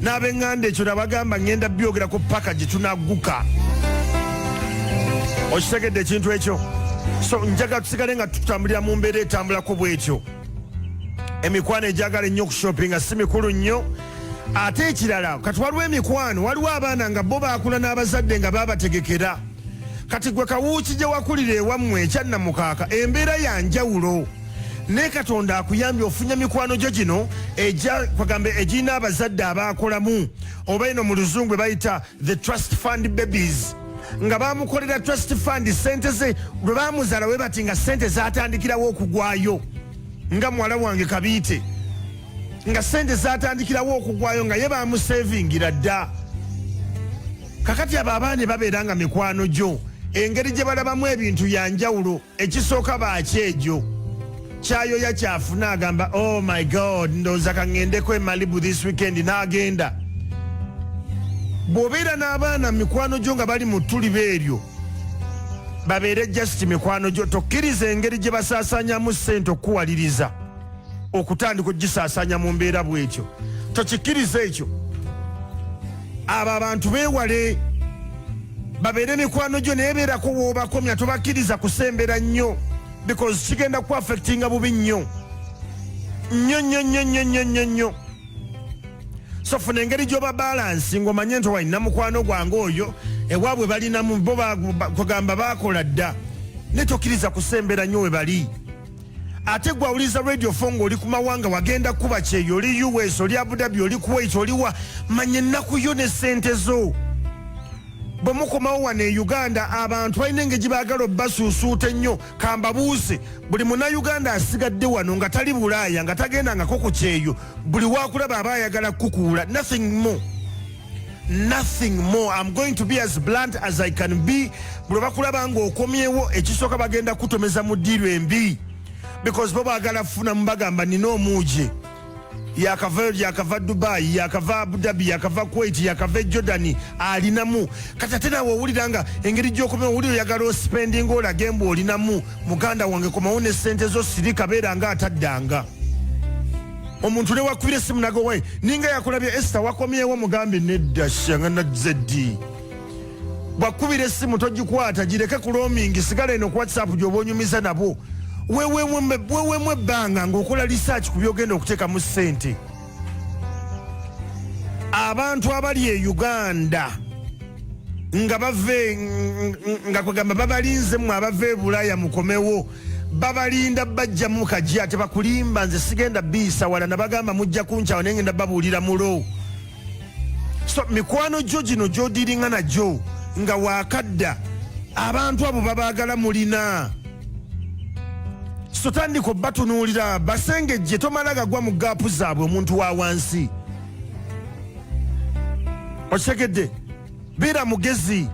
n'ab'eŋŋanda, ekyo nabagamba ŋŋenda byogerako paka gye tunagguka. Okitegedde ekintu ekyo? So njagala tusigale nga tutambulira mu mbeera etambulako bwetyo. Emikwano egyagala ennyo okushopinga si mikulu nnyo. Ate ekirala, kati waliwo emikwano, waliwo abaana nga bo baakula n'abazadde nga babategekera. Kati gwe kawuuki gye wakulira ewammwe ekyannamukaaka, embeera ya njawulo, naye Katonda akuyambye ofunye mikwano gyo gino ejja kwagambe egirina abazadde abaakolamu, oba eno mu Luzungu bayita the trust fund babies, nga bamukolera trust fund. Sente ze lwe bamuzaala we bati nga sente zatandikirawo okugwayo, nga muwala wange Kabiite, nga sente zatandikirawo okugwayo, nga ye bamusevingira dda. Kakati abo abaana babeera nga mikwano gyo, engeri gye balabamu ebintu yanjawulo. Ekisooka, bakyegyo kyayoya kyafuna, agamba, "Oh my God, ndowooza kaŋŋendeko e Malibu this weekend," n'agenda. Bw'obeera n'abaana mikwano gyo nga bali mu ttuliba eryo, babeere just mikwano gyo. Tokkiriza engeri gye basaasaanyamu ssente okukuwaliriza okutandika okugisaasaanya mu mbeera bw'etyo. Tokikkiriza ekyo. Abo abantu beewale, babeere mikwano gyo, naye beerako woobakomya. Tobakkiriza kusembera nnyo because kigenda ku affectinga bubi nnyo nnyo nnyo nnyo nnyo nnyo nnyo nnyo. So funa engeri gy'oba balance ng'omanye nti walina mukwano gwange oyo, ewaabwe balinamu, bo kugamba baakola dda, naye tokkiriza kusembera nnyo we bali. Ate gwe awuliriza Radio 4 ng'oli ku mawanga, wagenda kuba kyeyo, oli US, oli Abu Dhabi, oli Kuwait, oliwa, manya ennaku yo ne sente zo. Bwe mukomawo wano e Uganda, abantu balina engeri gye baagala obbasuusuuta ennyo. Kambabuuse, buli Munnayuganda asigadde wano nga tali Bulaaya, nga tagendangako ku kyeyo, buli wakulaba aba ayagala kukuula. Nothing more, nothing more. I'm going to be as blunt as I can be. Buli bakulaba ng'okomyewo, ekisooka bagenda kutomeza mu ddiiru embi because bo baagala kufunamu. Bagamba, "Nina omuuje yakava, yakava Dubai, yakava Abu Dhabi, yakava Kuwait, yakava e Jordan, alinamu." Kati ate nawe owulira nga engeri gyokomye, owulira oyagala ospendinga, olage mbu olinamu. Muganda wange, komawo ne sente zo, sirika, beera nga ataddanga. Omuntu newakubira esimu nagowe ninga yakulabye, "Esther, wakomyewo?" Mugambe, "Nedda, shanga nazze ddi?" Bwakubira essimu togikwata, gireke ku roaming, sigala eno ku WhatsApp gyoba onyumiza nabo. Weweemu ebbanga ng'okola research ku byogenda okuteekamu ssente. Abantu abali e Uganda nga bave nga kwegamba babalinze mmwe abava e Bulaaya mukomewo, babalinda bajjamu kajja, tebakulimba. Nze sigenda biisa wala, nabagamba mujja kunkyawa, naye ngenda babuulira mulo. So mikwano gyo gino gyodiringa nagyo nga wakadda, abantu abo babaagala mulina. So tandika obatunuulira, basengejje, tomala gagwa mu gap zaabwe. Omuntu wa wansi, okitegedde? Beera mugezi.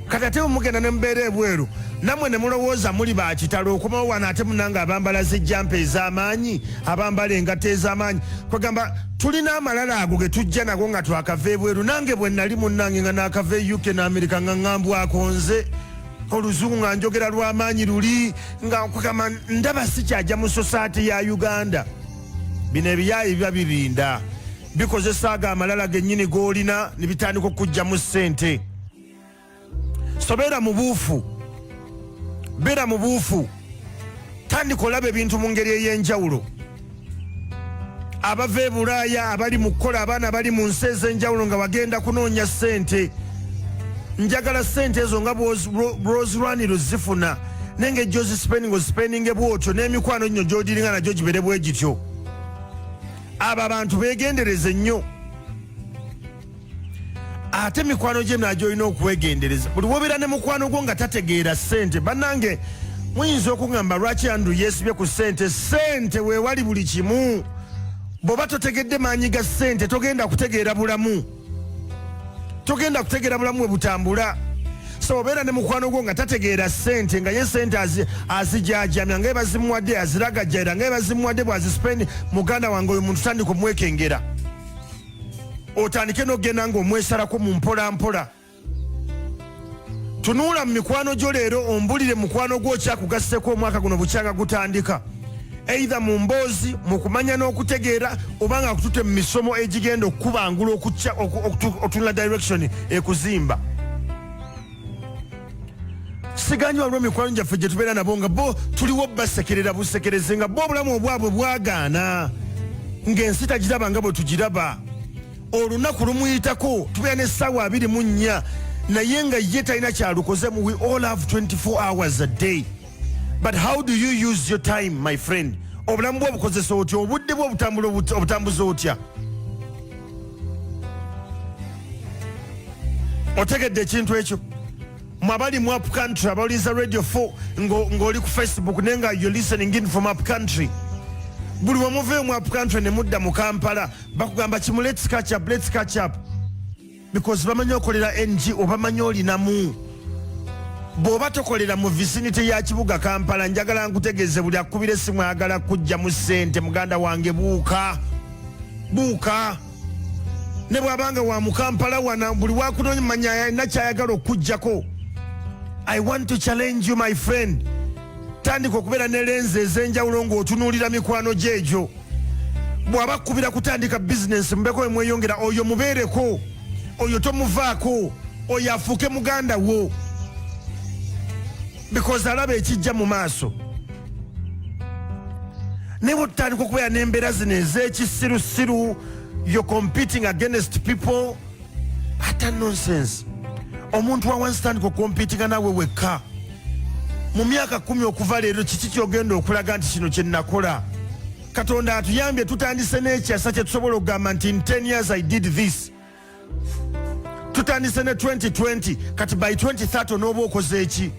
Kati ate mugenda ne mubeera ebweru, nammwe ne mulowooza muli bakitalo. Okomawo wano, ate munange abambala zijjampa ez'amaanyi, abambala engatto ez'amaanyi. Kwegamba tulina amalala ago ge tujja nago nga twakava ebweru. Nange bwe nali munnange nga naakava e UK n'Amerika, nga ŋŋambwako nze. Oluzungu nga njogera lw'amaanyi luli nga nkugamba ndaba sikyajja mu society ya Uganda. Bino ebiyaayi biba bibinda, bikozesa ago amalala gennyini g'olina ne bitandika okuggyamu ssente. So beera mubuufu, beera mubuufu, tandika olaba ebintu mu ngeri ey'enjawulo. Abava e Bulaaya, abali mu kukola, abaana bali mu nsi ez'enjawulo nga bagenda kunoonya ssente, njagala ssente ezo nga bw'ozirwanira ozifuna, naye nga ejja ozisipendinga, ozisipendinge bwotyo, n'emikwano gino gy'odiringa nagyo gibeere bwe gityo. Abo abantu beegendereze nnyo. Ate mikwano gye nagyo olina okwegendereza. Buli wobeera ne mukwano gwo nga tategeera ssente, bannange muyinza okugamba lwaki Andrew yeesibye ku ssente. Ssente weewali buli kimu. Bw'oba totegedde maanyi ga ssente, togenda kutegeera bulamu, togenda kutegeera bulamu bwe butambula. So obeera ne mukwano gwo nga tategeera ssente, nga ye ssente azijajamya nga ebazimuwadde, aziragajjaira nga ebazimuwadde, bwazispendi. Muganda wange, oyo muntu tandika omwekengera, otandike n'okugenda ng'omwesalako mu mpola mpola. Tunuula mu mikwano gyo leero, ombulire mukwano gwo okyakugasseko omwaka guno bukyanga gutandika, either mu mboozi, mu kumanya n'okutegeera, oba nga akutute mu misomo egigenda okukubangula okutunula direction ekuzimba. Siganyi waliwo mikwano gyaffe gye tubeera nabo nga bo tuliwo basekerera busekerezi, nga bo obulamu obwabwe bwagaana, ng'ensi tagiraba nga bwe tugiraba. Olunaku lumuyitako, tubeera n'essaawa 24, naye nga ye talina kyalukozemu. We all have 24 hours a day, but how do you use your time, my friend? Obulamu bwe obukozesa otya? Obudde bwe obutambula obutambuza otya? Otegedde ekintu ekyo? Mwabali mu up country, abawuliriza Radio 4 ng'oli ku Facebook naye nga you're listening in from up country, buli wemuveeyo mu up country ne mudda mu Kampala, bakugamba kimu, "Let's catch up, let's catch up," because bamanyi okolera NGO, bamanyi olinamu. Bw'oba tokolera mu vicinity ya kibuga Kampala, njagala nkutegeeze, buli akubira essimu ayagala kujjamu ssente. Muganda wange, buuka, buuka. Ne bw'abanga wa mu Kampala wana, buli wakunoonya manya alina kyayagala okujjako. I want to challenge you, my friend. Tandika okubeera ne lenzi ez'enjawulo ng'otunuulira mikwano gyegyo. Bw'aba kkubira kutandika bizinensi, mubeko we mweyongera, oyo mubeereko, oyo tomuvaako, oyo afuuke muganda wo, because alaba ekijja mu maaso. Naye bwetutandika okubeera n'embeera zino ez'ekisirusiru, you're competing against people, ata nonsense. Omuntu wa wansi, tandika okukompitinga naawe wekka. Mu myaka 10 okuva leero, kiki kyogenda okulaga nti kino kye nakola? Katonda atuyambye, tutandise n'ekyasa kye tusobola okugamba nti in 10 years I did this. Tutandise ne 2020, kati by 2030 onooba okoze eki?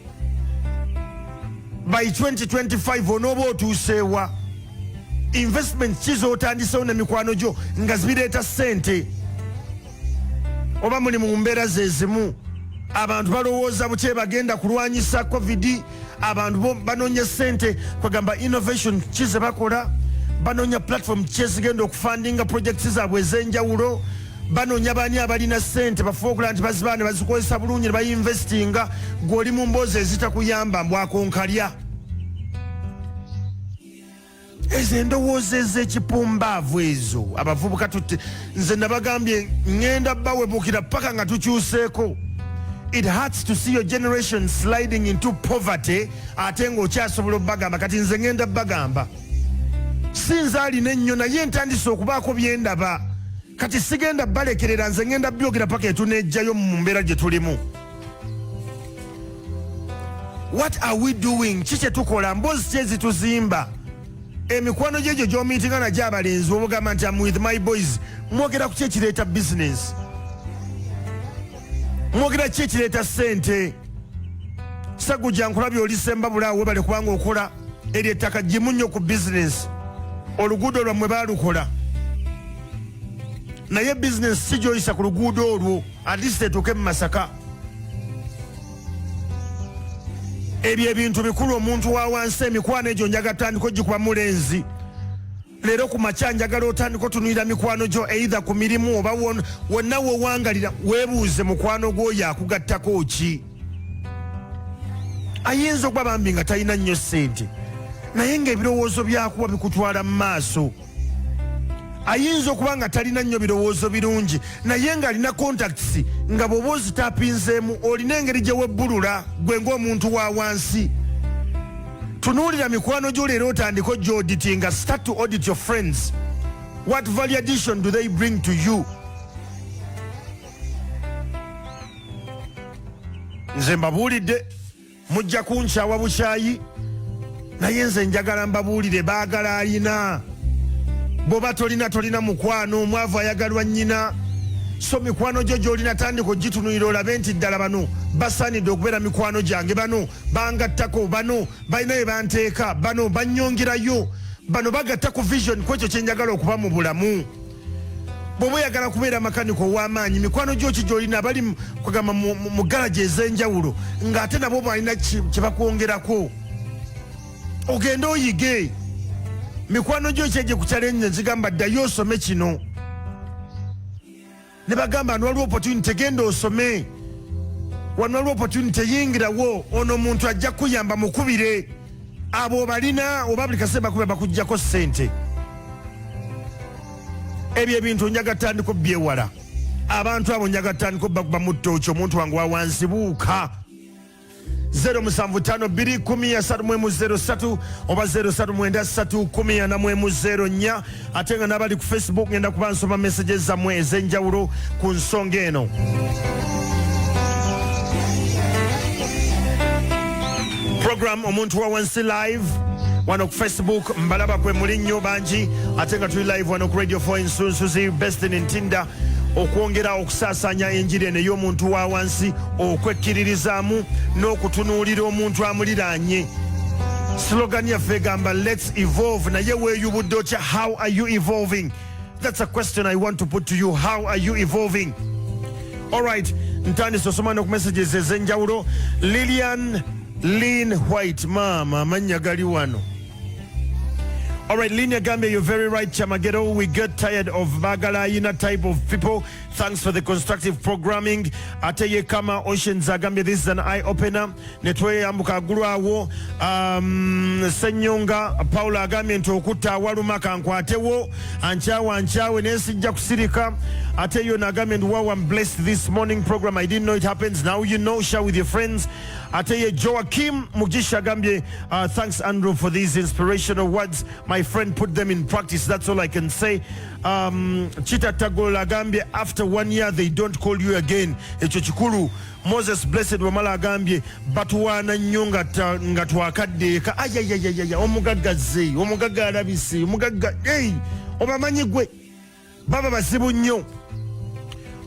By 2025 onooba otuuseewa? Investment ki z'otandisewo nemikwano gyo nga zibireeta ssente, oba muli mu mbeera zezimu? Abantu balowooza butye bagenda kulwanyisa COVID. Abantu banoonya ssente, kwegamba innovation ki ze bakola? Banoonya platform ki ezigenda okufundinga projects zaabwe ez'enjawulo? Banoonya bani abalina ssente bafuba okulaba nti bazibaa ne bazikozesa bulungi ne bayinvestinga. Gw'oli mu mboozi ezitakuyamba, mbwakonkalya. Ezo endowooza ez'ekipumbaavu ezo, abavubuka tutte. Nze nabagambye ŋŋenda bawebuukira paka nga tukyuseeko. It hurts to see your generation sliding into poverty, ate ng'okyasobola obbagamba. Kati nze ŋŋenda bagamba, si nze alina ennyo, naye ntandise okubaako byendaba. Kati sigenda balekerera, nze ŋŋenda byogera paka etuneejjayo mu mbeera gye tulimu. What are we doing? Ki kye tukola? Mboozi ki ezituzimba? Emikwano gyegyo gyomiitinga nagyo, abalenzi obugamba nti am with my boys, mwogera ku ki ekireeta business? Mwogera ki ekireeta ssente? Sagujja, nkulabye oli Sembabulaawo, webale kubanga okola. Eryo ettaka gimu nnyo ku bizinesi, oluguudo lwammwe baalukola, naye bizinesi si gyoyisa ku luguudo olwo, at least etuuke mu Masaka. Ebyo ebintu bikulu. Omuntu wa wansi, emikwano egyo njagala tutandika ogikuba mulenzi leero ku makya. Njagala otandika otunulira mikwano gyo, either ku mirimu oba wonna wowangalira, weebuuze mukwano gwoyo akugattako ki. Ayinza okuba bambi nga talina nnyo ssente, naye ng'ebirowoozo byakuwa bikutwala mu maaso. Ayinza okuba nga talina nnyo birowoozo birungi, naye ng'alina contacts nga bw'oba ozitapinzeemu olina engeri gye webbulula gwe ng'omuntu wa wansi. Tunuulira mikwano gyo leero otandike ogyauditinga. Start to audit your friends. What value addition do they bring to you? Nze mbabuulidde, mujja kunkyawa bukyayi, naye nze njagala mbabuulire, baagala alina. Bw'oba tolina, tolina mukwano. Omwavu ayagalwa nnyina. So mikwano gyo gy'olina tandika ogitunulira olabe nti ddala bano basaanidde okubeera mikwano gyange, bano bangattako, bano balina bye banteeka, bano bannyongerayo, bano bagatta ku vision ku ekyo kye njagala okuba mu bulamu. Bw'oba oyagala kubeera makanika ow'amaanyi, mikwano gyo ki gy'olina bali kugamba mu garagi ez'enjawulo ng'ate nabo balina kye bakwongerako, ogende oyige. Mikwano gyo ki egye ku challenge nzigamba ddayo osome kino, ne bagamba wano waliwo opportunity, genda osome, wano waliwo opportunity, yingirawo, ono omuntu ajja kuyamba, mukubire. Abo balina oba buli kaseera bakuba bakuggyako ssente. Ebyo ebintu njaga tandika obyewala. Abantu abo njaga tandika obakuba mu ttooki. Omuntu wange wa wansi, buuka. 0752 10 03 oba 0393 10 04. Ate nga n'abali ku Facebook, ngenda kuba nsoma messages zammwe ez'enjawulo ku nsonga eno. Program Omuntu wa Wansi live wano ku Facebook, mbalaba kwe muli nnyo bangi, ate nga tuli live wano ku Radio 4 Nsunsuzi, based in Ntinda, okwongera okusaasaanya enjiri eno ey'omuntu wa wansi, okwekkiririzaamu n'okutunuulira omuntu amuliraanye. Slogan yaffe egamba, "Let's evolve." Naye weeyubudde otya? How are you evolving? That's a question I want to put to you. How are you evolving? Alright, ntandise osoma noku messages ez'enjawulo. Lilian Lin White, maama amannya gali wano. All right, Linia Gambia, you're very right, Chamagero. We get tired of Bagalayina type of people. Thanks for the constructive programming. Ateye Kama Oceans Agambia, this is an eye opener. Netweyambuka agulu awo. Senyonga Paula agambye nti okutta awaluma kankwatewo, ankyawe ankyawe naye sijja kusirika. Ate yo nagambye nti, "Wow, I'm blessed this morning program. I didn't know it happens. Now you know, share with your friends." Ate ye Joakim Mugisha agambye, "Thanks Andrew for these inspirational words. My friend, put them in practice. That's all I can say." Chita Tagol agambye, "After one year they don't call you again." Ekyo kikulu. Moses Blessed Wamala agambye, "Batuwaana nnyo nga twakadde eka." Ayayayaya, omugagga zze, omugagga alabise, omugagga, hey, obamanyi gwe baba bazibu nnyo.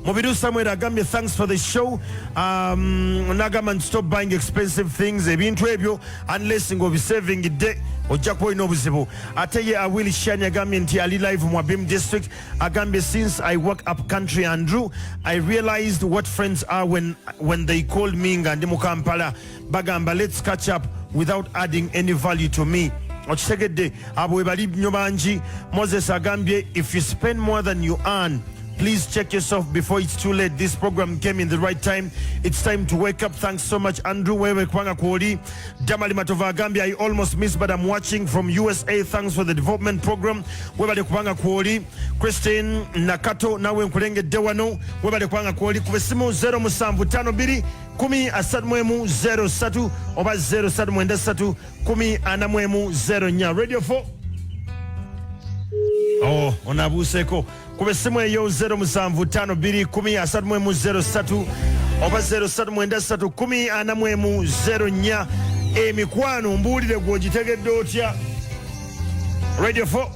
Mubiru Samuel agambye, "Thanks for the show." Nagamba nti, "Stop buying expensive things." Ebintu ebyo unless ng'obisavingidde, ojja kuba olina obuzibu. Ate ye Awili Shani agambye nti ali live mu Abim district. Agambye, "Since I work up country, Andrew, I realized what friends are when they called me nga ndi mu Kampala, bagamba 'Let's catch up' without adding any value to me." Okitegedde, abo we bali nnyo bangi. Moses agambye, "If you spend more than you earn, please check yourself before it's too late. This program came in the right time. It's time to wake up. Thanks so much, Andrew." Wewe kwanga kuoli. Damali Matova agambye, "I almost missed, but I'm watching from USA. Thanks for the development program." Webale kubanga kwoli. Christine Nakato, nawe nkulengedde wano. Webale kubanga kwoli. Kuba essimu 0752 10 03 oba 0793 10 04. Radio 4. Oh, onabuuseeko. Kuba essimu eyo 0752 10 03 oba 0793 10 04. Emikwano mbuulire, gw'ogitegedde otya? Radio 4,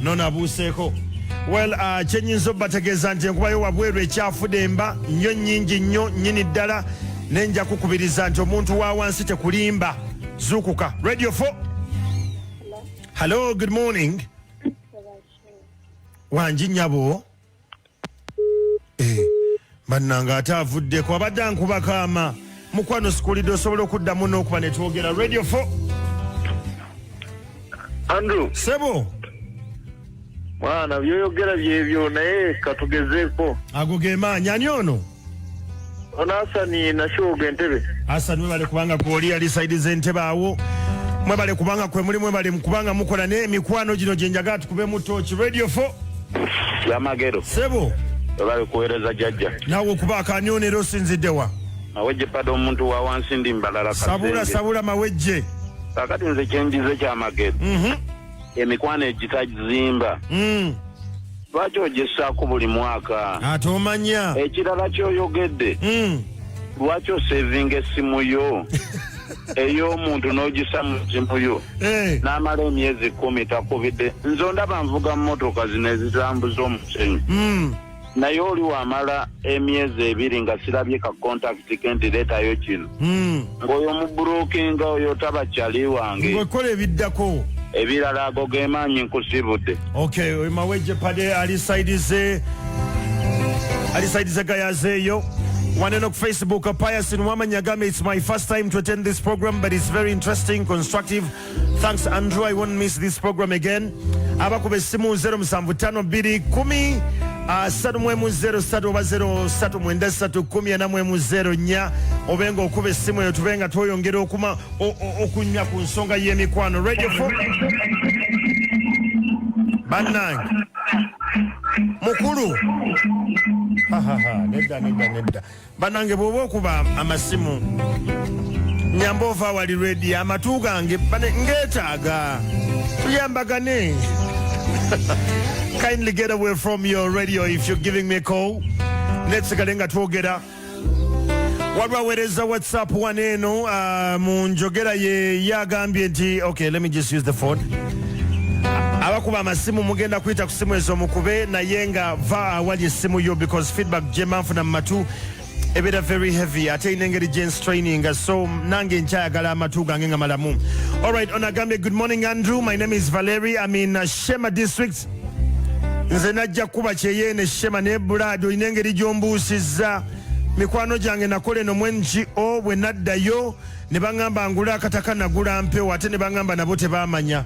nonabuuseeko. Well, kyenyinza obbategeeza nti enkubayo wabweru ekyafudde emba nnyo nnyingi nnyo nnyini ddala, nenja kukubiriza nti omuntu wa wansi tekulimba, zuukuka. Radio 4, hello, good morning. Wangi nnyabo. Eh, bannange, ate avuddeko, abadde ankuba kaama. Mukwano, sikulidde, osobola okuddamu n'okuba ne twogera. Radio 4. Andrew. Sebo. Mwana, byoyogera byebyo, naye katugezeeko. Ago ge maanyi. Ani ono? Ono Hasani Nashuga Entebbe. Hasani, mwebale kubanga kwoli ali side z'Entebe awo. Mwebale kubanga kwe muli, mwebale kubanga mukola n'emikwano gino gye njagala tukubemu tooki. Radio 4. Yamagero. Sebo. Webale kuweereza, jjajja. Naawe okubaako. Ani ono era osinzidde wa? Mawejje pada, omuntu wa wansi, ndi Mbalala. Sabula. Kasenge. Sabula, Mawejje. Kakati nze kyenjize kyamagero, emikwano egitazimba, lwaki ogissaako buli mwaka? Ate omanya. Ekirala kyoyogedde, lwaki osevinga essimu yo ey'omuntu n'ogisa mu simu yo n'amala emyezi 10 takubidde? Nze ondaba nvuga mmotoka zino ezitambuza omusenyu, naye oli wamala emyezi 2 nga sirabye ka contact ke nti leetayo kino, ng'oyo muburukinga, oyo taba kyali wange. Ng'okola ebiddako. Ebirala ago gemaanyi, nkusibudde. Okay, oyo Mawejje Pade ali side ze, ali side ze Gayazeeyo. Waneno ku Facebook, Pius Nwamanya agambye, "It's my first time to attend this program, but it's very interesting, constructive. Thanks, Andrew. I won't miss this program again." Abakuba essimu, 0752 10 31 03 oba 0393 14 04, obe nga okuba essimu eyo, tube nga tweyongera okuma okunywa ku nsonga y'emikwano. Radio 4, bannange, mukulu. Hahaha, nedda, nedda, nedda. Bannange, bw'oba okuba amasimu, nyamba ova wali rediyo, amatu gange bane ngeetaaga tuyambagane. Kindly get away from your radio if you're giving me a call. Netsigale nga twogera. Waliwo aweereza WhatsApp wano eno, mu njogera ye yagambye nti, okay, let me just use the phone. Abakuba amasimu, mugenda kuyita ku simu ezo mukube, naye nga va awali essimu yo, because feedback gye manfuna mu matu ebeera very heavy, ate erina engeri gyenstraininga, so nange nkyayagala amatu gange nga malamu. Alright, onagambye, "Good morning, Andrew. My name is Valerie. I'm in Shema District. Nze najja kuba kyeyeene Shema, naye bulaadi olina engeri gy'ombuusizza. Mikwano gyange nakola eno mu NGO, bwe naddayo ne baŋŋamba ngule akataka, nagula mpewo, ate ne baŋŋamba nabo tebamanya."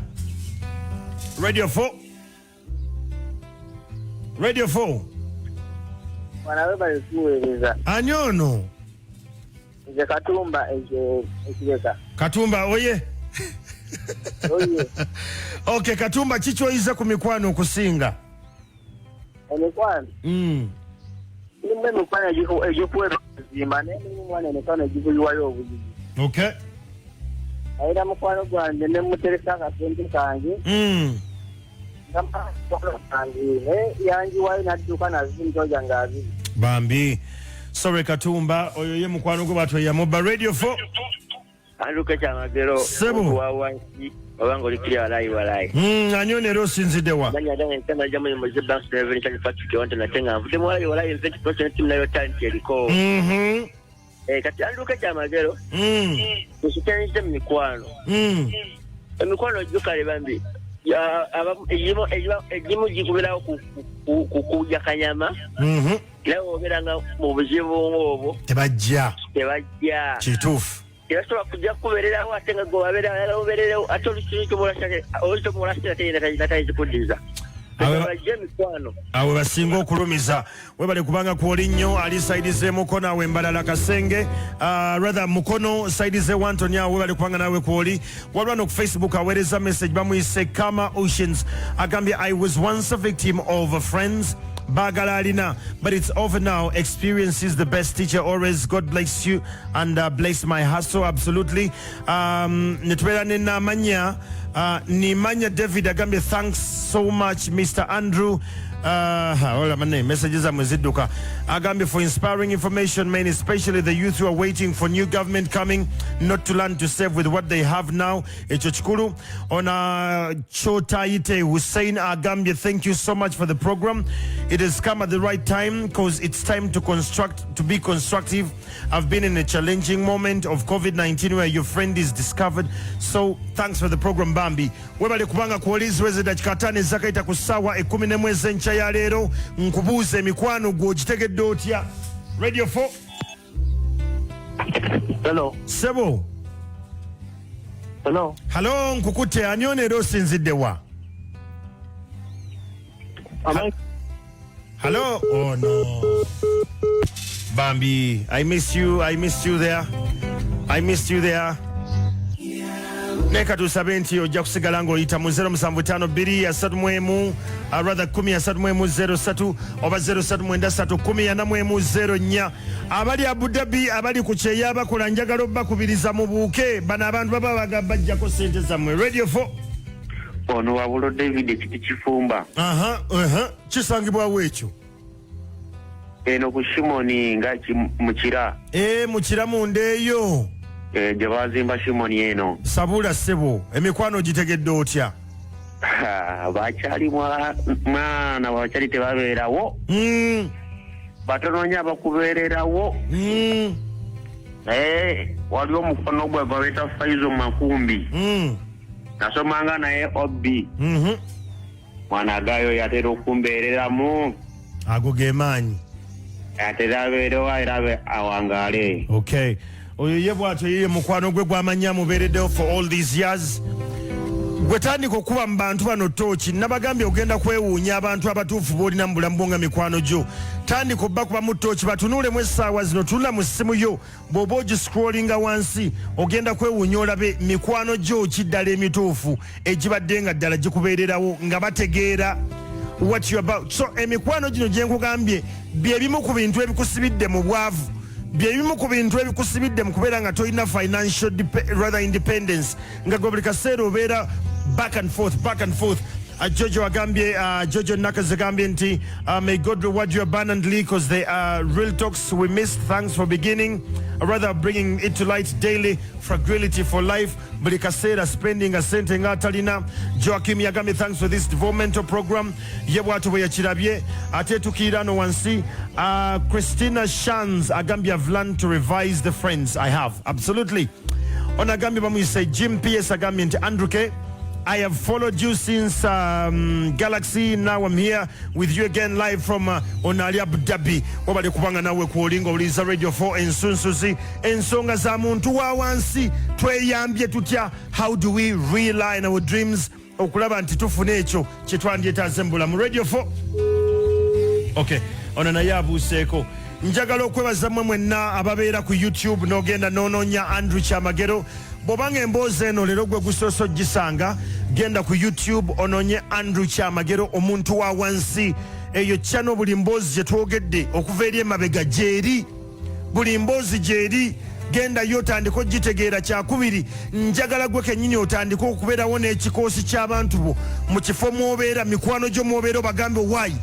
Radio 4, Radio 4. Bwana, webale kuweereza. Ani ono? Nze Katumba ekyo ekireka. Katumba oye. Oye. Okay, Katumba, kikyoyiza ku mikwano okusinga? Emikwano, mulimu emikwano egikuwa ebizimba, naye mulimu mwana emikwano egikuyiwayo obuzibu. Ayina mukwano gwange ne mutereka akasente kange, nga mukwano gwange, naye yanjiwayo n'adduka nazo emitwalo gyange 20. Bambi, sorry Katumba, oyo ye mukwano gwe batweyamubba. Radio 4. Anduka Kyamagero. Ssebo. Wa wansi obanga olikiri, walayi walayi. Ani ono era osinzidde wa? Manya gange nsema jamu mu Bank Revenue Charge Factory wonte nate nga nvudde walayi walayi, nze kiproche timu nayo talent eriko. Eh, kati Anduka Kyamagero, nkitenze mu mikwano. Emikwano gyo bambi egimu gikubirawo ku kulya kanyama, naye obeeranga mu buzibu ng'obwo, tebajja. Tebajja. Kituufu. Tebasobola kujja kubeererawo, ate nga gwe wabeera obeererewo, ate olusi ate natayinza kuddiza. Bajja emikwano. Awe basinga okulumiza. Webale kubanga kwoli nnyo. Ali side ze Mukono awe Mbalala Kasenge, rather Mukono side ze Wantoni awo, webale kubanga nawe kwoli. Waliwo no ku Facebook aweereza message, bamuyise Kama Oceans, agambye, "I was once a victim of friends bagala alina, but it's over now. Experience is the best teacher always. God bless you and bless my hustle." Absolutely. Netubeera ne Namanya, Nimanya David, agambye, "Thanks so much, Mr Andrew." Ola manne messages zammwe zidduka. Agambye, "For inspiring information, men, especially the youth who are waiting for new government coming, not to learn to save with what they have now." Ekyo kikulu. Ona Chotayite Hussein agambye, "Thank you so much for the program. It has come at the right time because it's time to construct, to be constructive. I've been in a challenging moment of COVID-19 where your friend is discovered, so thanks for the program." Bambi, webale kubanga kuwuliziweza. Eddakiika 5 ezakayita ku ssaawa 11 ez'enkya ya leero, nkubuuza, emikwano gwe ogitegedde otya? Radio 4. Hello. Sebo. Hello. Halo, nkukutte. Ani ono era osinzidde wa? Am I Halo? Oh no. Bambi, I miss you, I miss you there, I miss you there. Naye katusabe nti ojja kusigala ng'oyita mu 0752 31, rather 10 31 03 oba 0393 14 04. Abali Abu Dhabi, abali ku kyeyo, abakola, njagala obbakubiriza mubuuke. Bano abantu baba bagamba bajjako sente zammwe. Radio 4. Ono Wabulo David, ekiti kifumba. Aha, kisangibwawo ekyo? Eno ku Shimoni nga mukira. E, mukira munda eyo. Eh, gye bazimba Shimoni eno. Sabula ssebo, emikwano gitegedde otya? Bakyali mwana bakyali tebabeerawo. Batono nnyo abakubeererawo. Naye waliwo omukono gwe babeeta Faizo Makumbi. Nasomanga naye obbi. Mwana gayo yatera okumbeereramu. Ago ge maanyi. Atera abeerewo era awangaale. Okay, oyo ye bwatyo yeye mukwano gwe gwamanyi amubeereddewo for all these years. Gwe tandika okuba mu bantu bano tooki. Nabagambye ogenda kwewuunya abantu abatuufu b'olina mu bulamu bwo nga mikwano gyo. Tandika obbakubamu tooki, batunuulemu essaawa zino. Tunula mu ssimu yo, bw'oba ogiscrollinga wansi ogenda kwewuunya olabe mikwano gyo ki ddala emituufu egibadde nga ddala gikubeererawo nga bategeera what you about. So emikwano gino gye nkugambye bye bimu ku bintu ebikusibidde mu bwavu, byebimu ku bintu ebikusibidde mu kubeera nga tolina financial rather independence, nga gwe buli kaseera obeera back and forth, back and forth. Jojo agambye, Jojo Nakazi agambye nti may God reward you abundantly because they are real talks we missed. Thanks for beginning, rather bringing it to light daily. Fragility for life, buli kaseera spending sente nga atalina. Joakim yagambye thanks for this developmental program. Ye bwatyo bwe yakirabye. Ate tukiira no wansi, Christina Shans agambye, "I've learned to revise the friends I have." Absolutely. Ono agambye, bamuyise Jim PS, agambye nti, "Andrew K, I have followed you since Galaxy. Now I'm here with you again live from Onali Abu Dhabi." Wabali kubanga nawe kuolinga owuliriza Radio 4 ensunsuzi. Ensonga za muntu wa wansi, tweyambye tutya? How do we realign our dreams okulaba nti tufuna ekyo kye twandyetaaze mu bulamu? Radio 4. Okay, ono naye abuuseeko. Njagala okwebaza mmwe mwenna ababeera ku YouTube n'ogenda n'onoonya Andrew Kyamagero. Bw'obanga emboozi eno leero gwe gusoose ogisanga, genda ku YouTube onoonye Andrew Kyamagero, omuntu wa wansi. Eyo channel buli mboozi gye twogedde okuva eri emabega gyeri, buli mboozi gyeri. Gendayo otandike ogitegeera. Kyakubiri, njagala gwe kennyini otandike okubeerawo n'ekikoosi ky'abantu bo mu kifo mw'obeera, mikwano gyo mw'obeera, obagambe waayi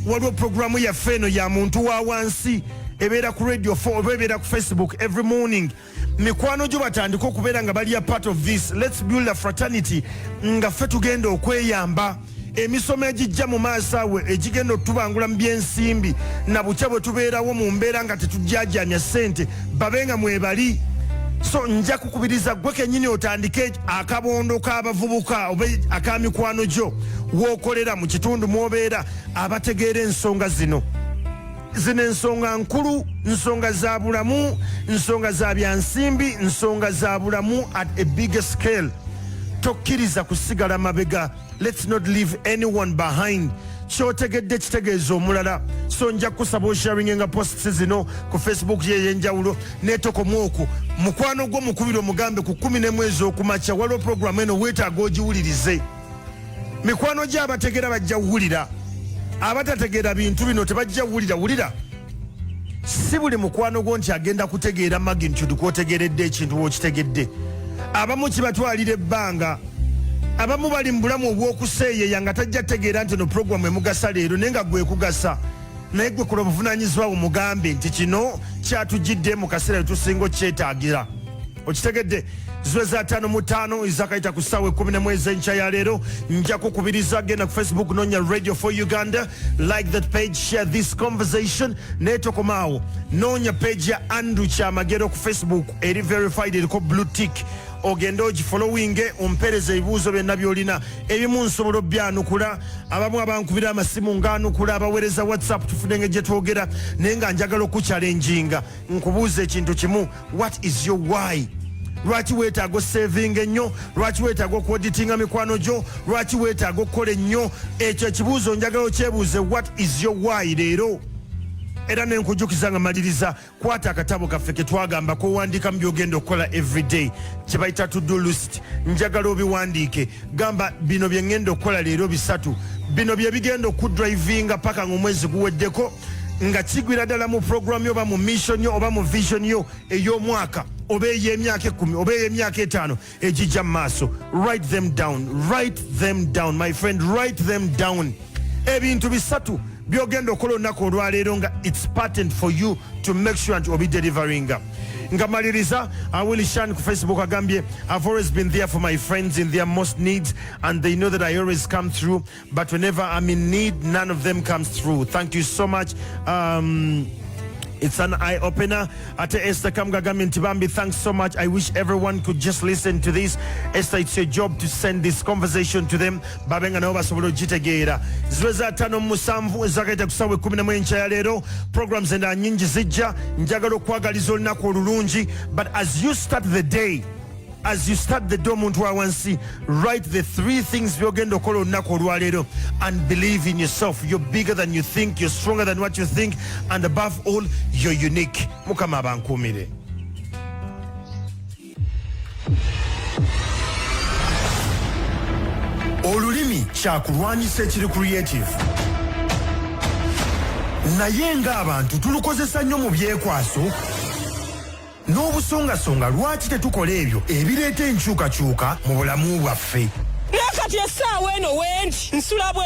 waliwo puroguramu yaffe eno ya muntu wa wansi, ebeera ku Radio 4 oba ebeera ku Facebook every morning. Mikwano gyo batandike okubeera nga bali a part of this. Let's build a fraternity nga ffe tugenda okweyamba. Emisomo egijja mu maaso awe egigenda otubangula mu byensimbi na butya bwe tubeerawo mu mbeera nga tetujjajamya ssente, babe nga mwebali. So nja kukubiriza gwe kennyini otandike akabondo k'abavubuka oba ak'amikwano gyo w'okolera mu kitundu mw'obeera, abategeera ensonga zino. Zino ensonga nkulu, nsonga za bulamu, nsonga za byansimbi, nsonga za bulamu at a bigger scale. Tokkiriza kusigala mabega. Let's not leave anyone behind. Kyotegedde kitegeeza omulala. So nja kusaba osharinga posts zino ku Facebook ye ey'enjawulo netokomu okwo mukwano gwo mukubiri omugambe ku 11 ez'okumakya waliwo puroguramu eno weetaaga ogiwulirize. Mikwano gye abategeera bajja kuwulira, abatategeera bintu bino tebajja kuwulira. Wulira, si buli mukwano gwo nti agenda kutegeera magnitude kwotegeredde ekintu wokitegedde. Abamu kibatwalira ebbanga, abamu bali mu bulamu obw'okuseeyeya nga tajja tegeera nti no puroguramu emugasa leero, naye nga gwekugasa. Naye gwe kola obuvunanyizibwa bumugambe nti kino kyatujjidde mu kaseera wetusinga okyetaagira. Okitegedde? Ziwe za 55 ezakayita ku ssaawa 11 ez'enkya ya leero. Nja kukubiriza, genda ku Facebook, nonya Radio 4 Uganda, like that page, share this conversation. Naye tokomaawo, noonya page ya Andrew Kyamagero ku Facebook, eri verified, eriko blue tick. Ogende ogifollowinge, ompereza ebibuuzo byonna byolina. Ebimu nsobola obyanukula, abamu abankubira amasimu ngaanukula, abaweereza WhatsApp tufune engeri gye twogera. Naye nga njagala okuchallenginga, nkubuuza ekintu kimu: what is your why? Lwaki weetaaga osavinga ennyo? Lwaki weetaaga okuauditinga mikwano gyo? Lwaki weetaaga okukola ennyo? Ekyo ekibuuzo njagala okyebuuze: what is your why leero? Era nenkujukiza nga maliriza, kwata akatabo kaffe ketwagamba kowandiikamu byogenda okukola everyday, kyebayita to do list. Njagala obiwandiike, gamba bino bye ŋŋenda okukola leero bisatu, bino bye bigenda okudrivinga paka nga omwezi guweddeko, nga kigwira ddala mu program yo oba mu mission yo oba mu vision yo ey'omwaka oba ey'emyaka 10 oba ey'emyaka 5 egijja mu maaso. Write them down, write them down, my friend, write them down. Ebintu bisatu byogenda okukola olunaku olwaleero nga it's patent for you to make sure nti obideliveringa. Nga maliriza, Willy Shan ku Facebook agambye, "I've always been there for my friends in their most needs and they know that I always come through, but whenever I'm in need, none of them comes through. Thank you so much. It's an eye opener." Ate Esther Kamgagambye nti, "Bambi, thanks so much. I wish everyone could just listen to this." Esther, it's your job to send this conversation to them, babe nga nabo basobola okugitegeera. Ziweza 57 ezakaita ku ssaawa 11 enkya ya leero. Programs endala nyingi zijja. Njagala okwagaliza olunaku olulungi, but as you start the day, as you start the day, omuntu wa wansi, write the three things byogenda okukola olunaku olwaleero and believe in yourself. You're bigger than you think, you're stronger than what you think, and above all, you're unique. Mukama abankuumire. Olulimi kyakulwanyisa ekiri creative, naye ng'abantu tulukozesa nnyo mu byekwaso n'obusongasonga. Lwaki tetukola ebyo ebireeta enkyukakyuka mu bulamu bwaffe? Naye kati essaawa eno wendi nsula bwe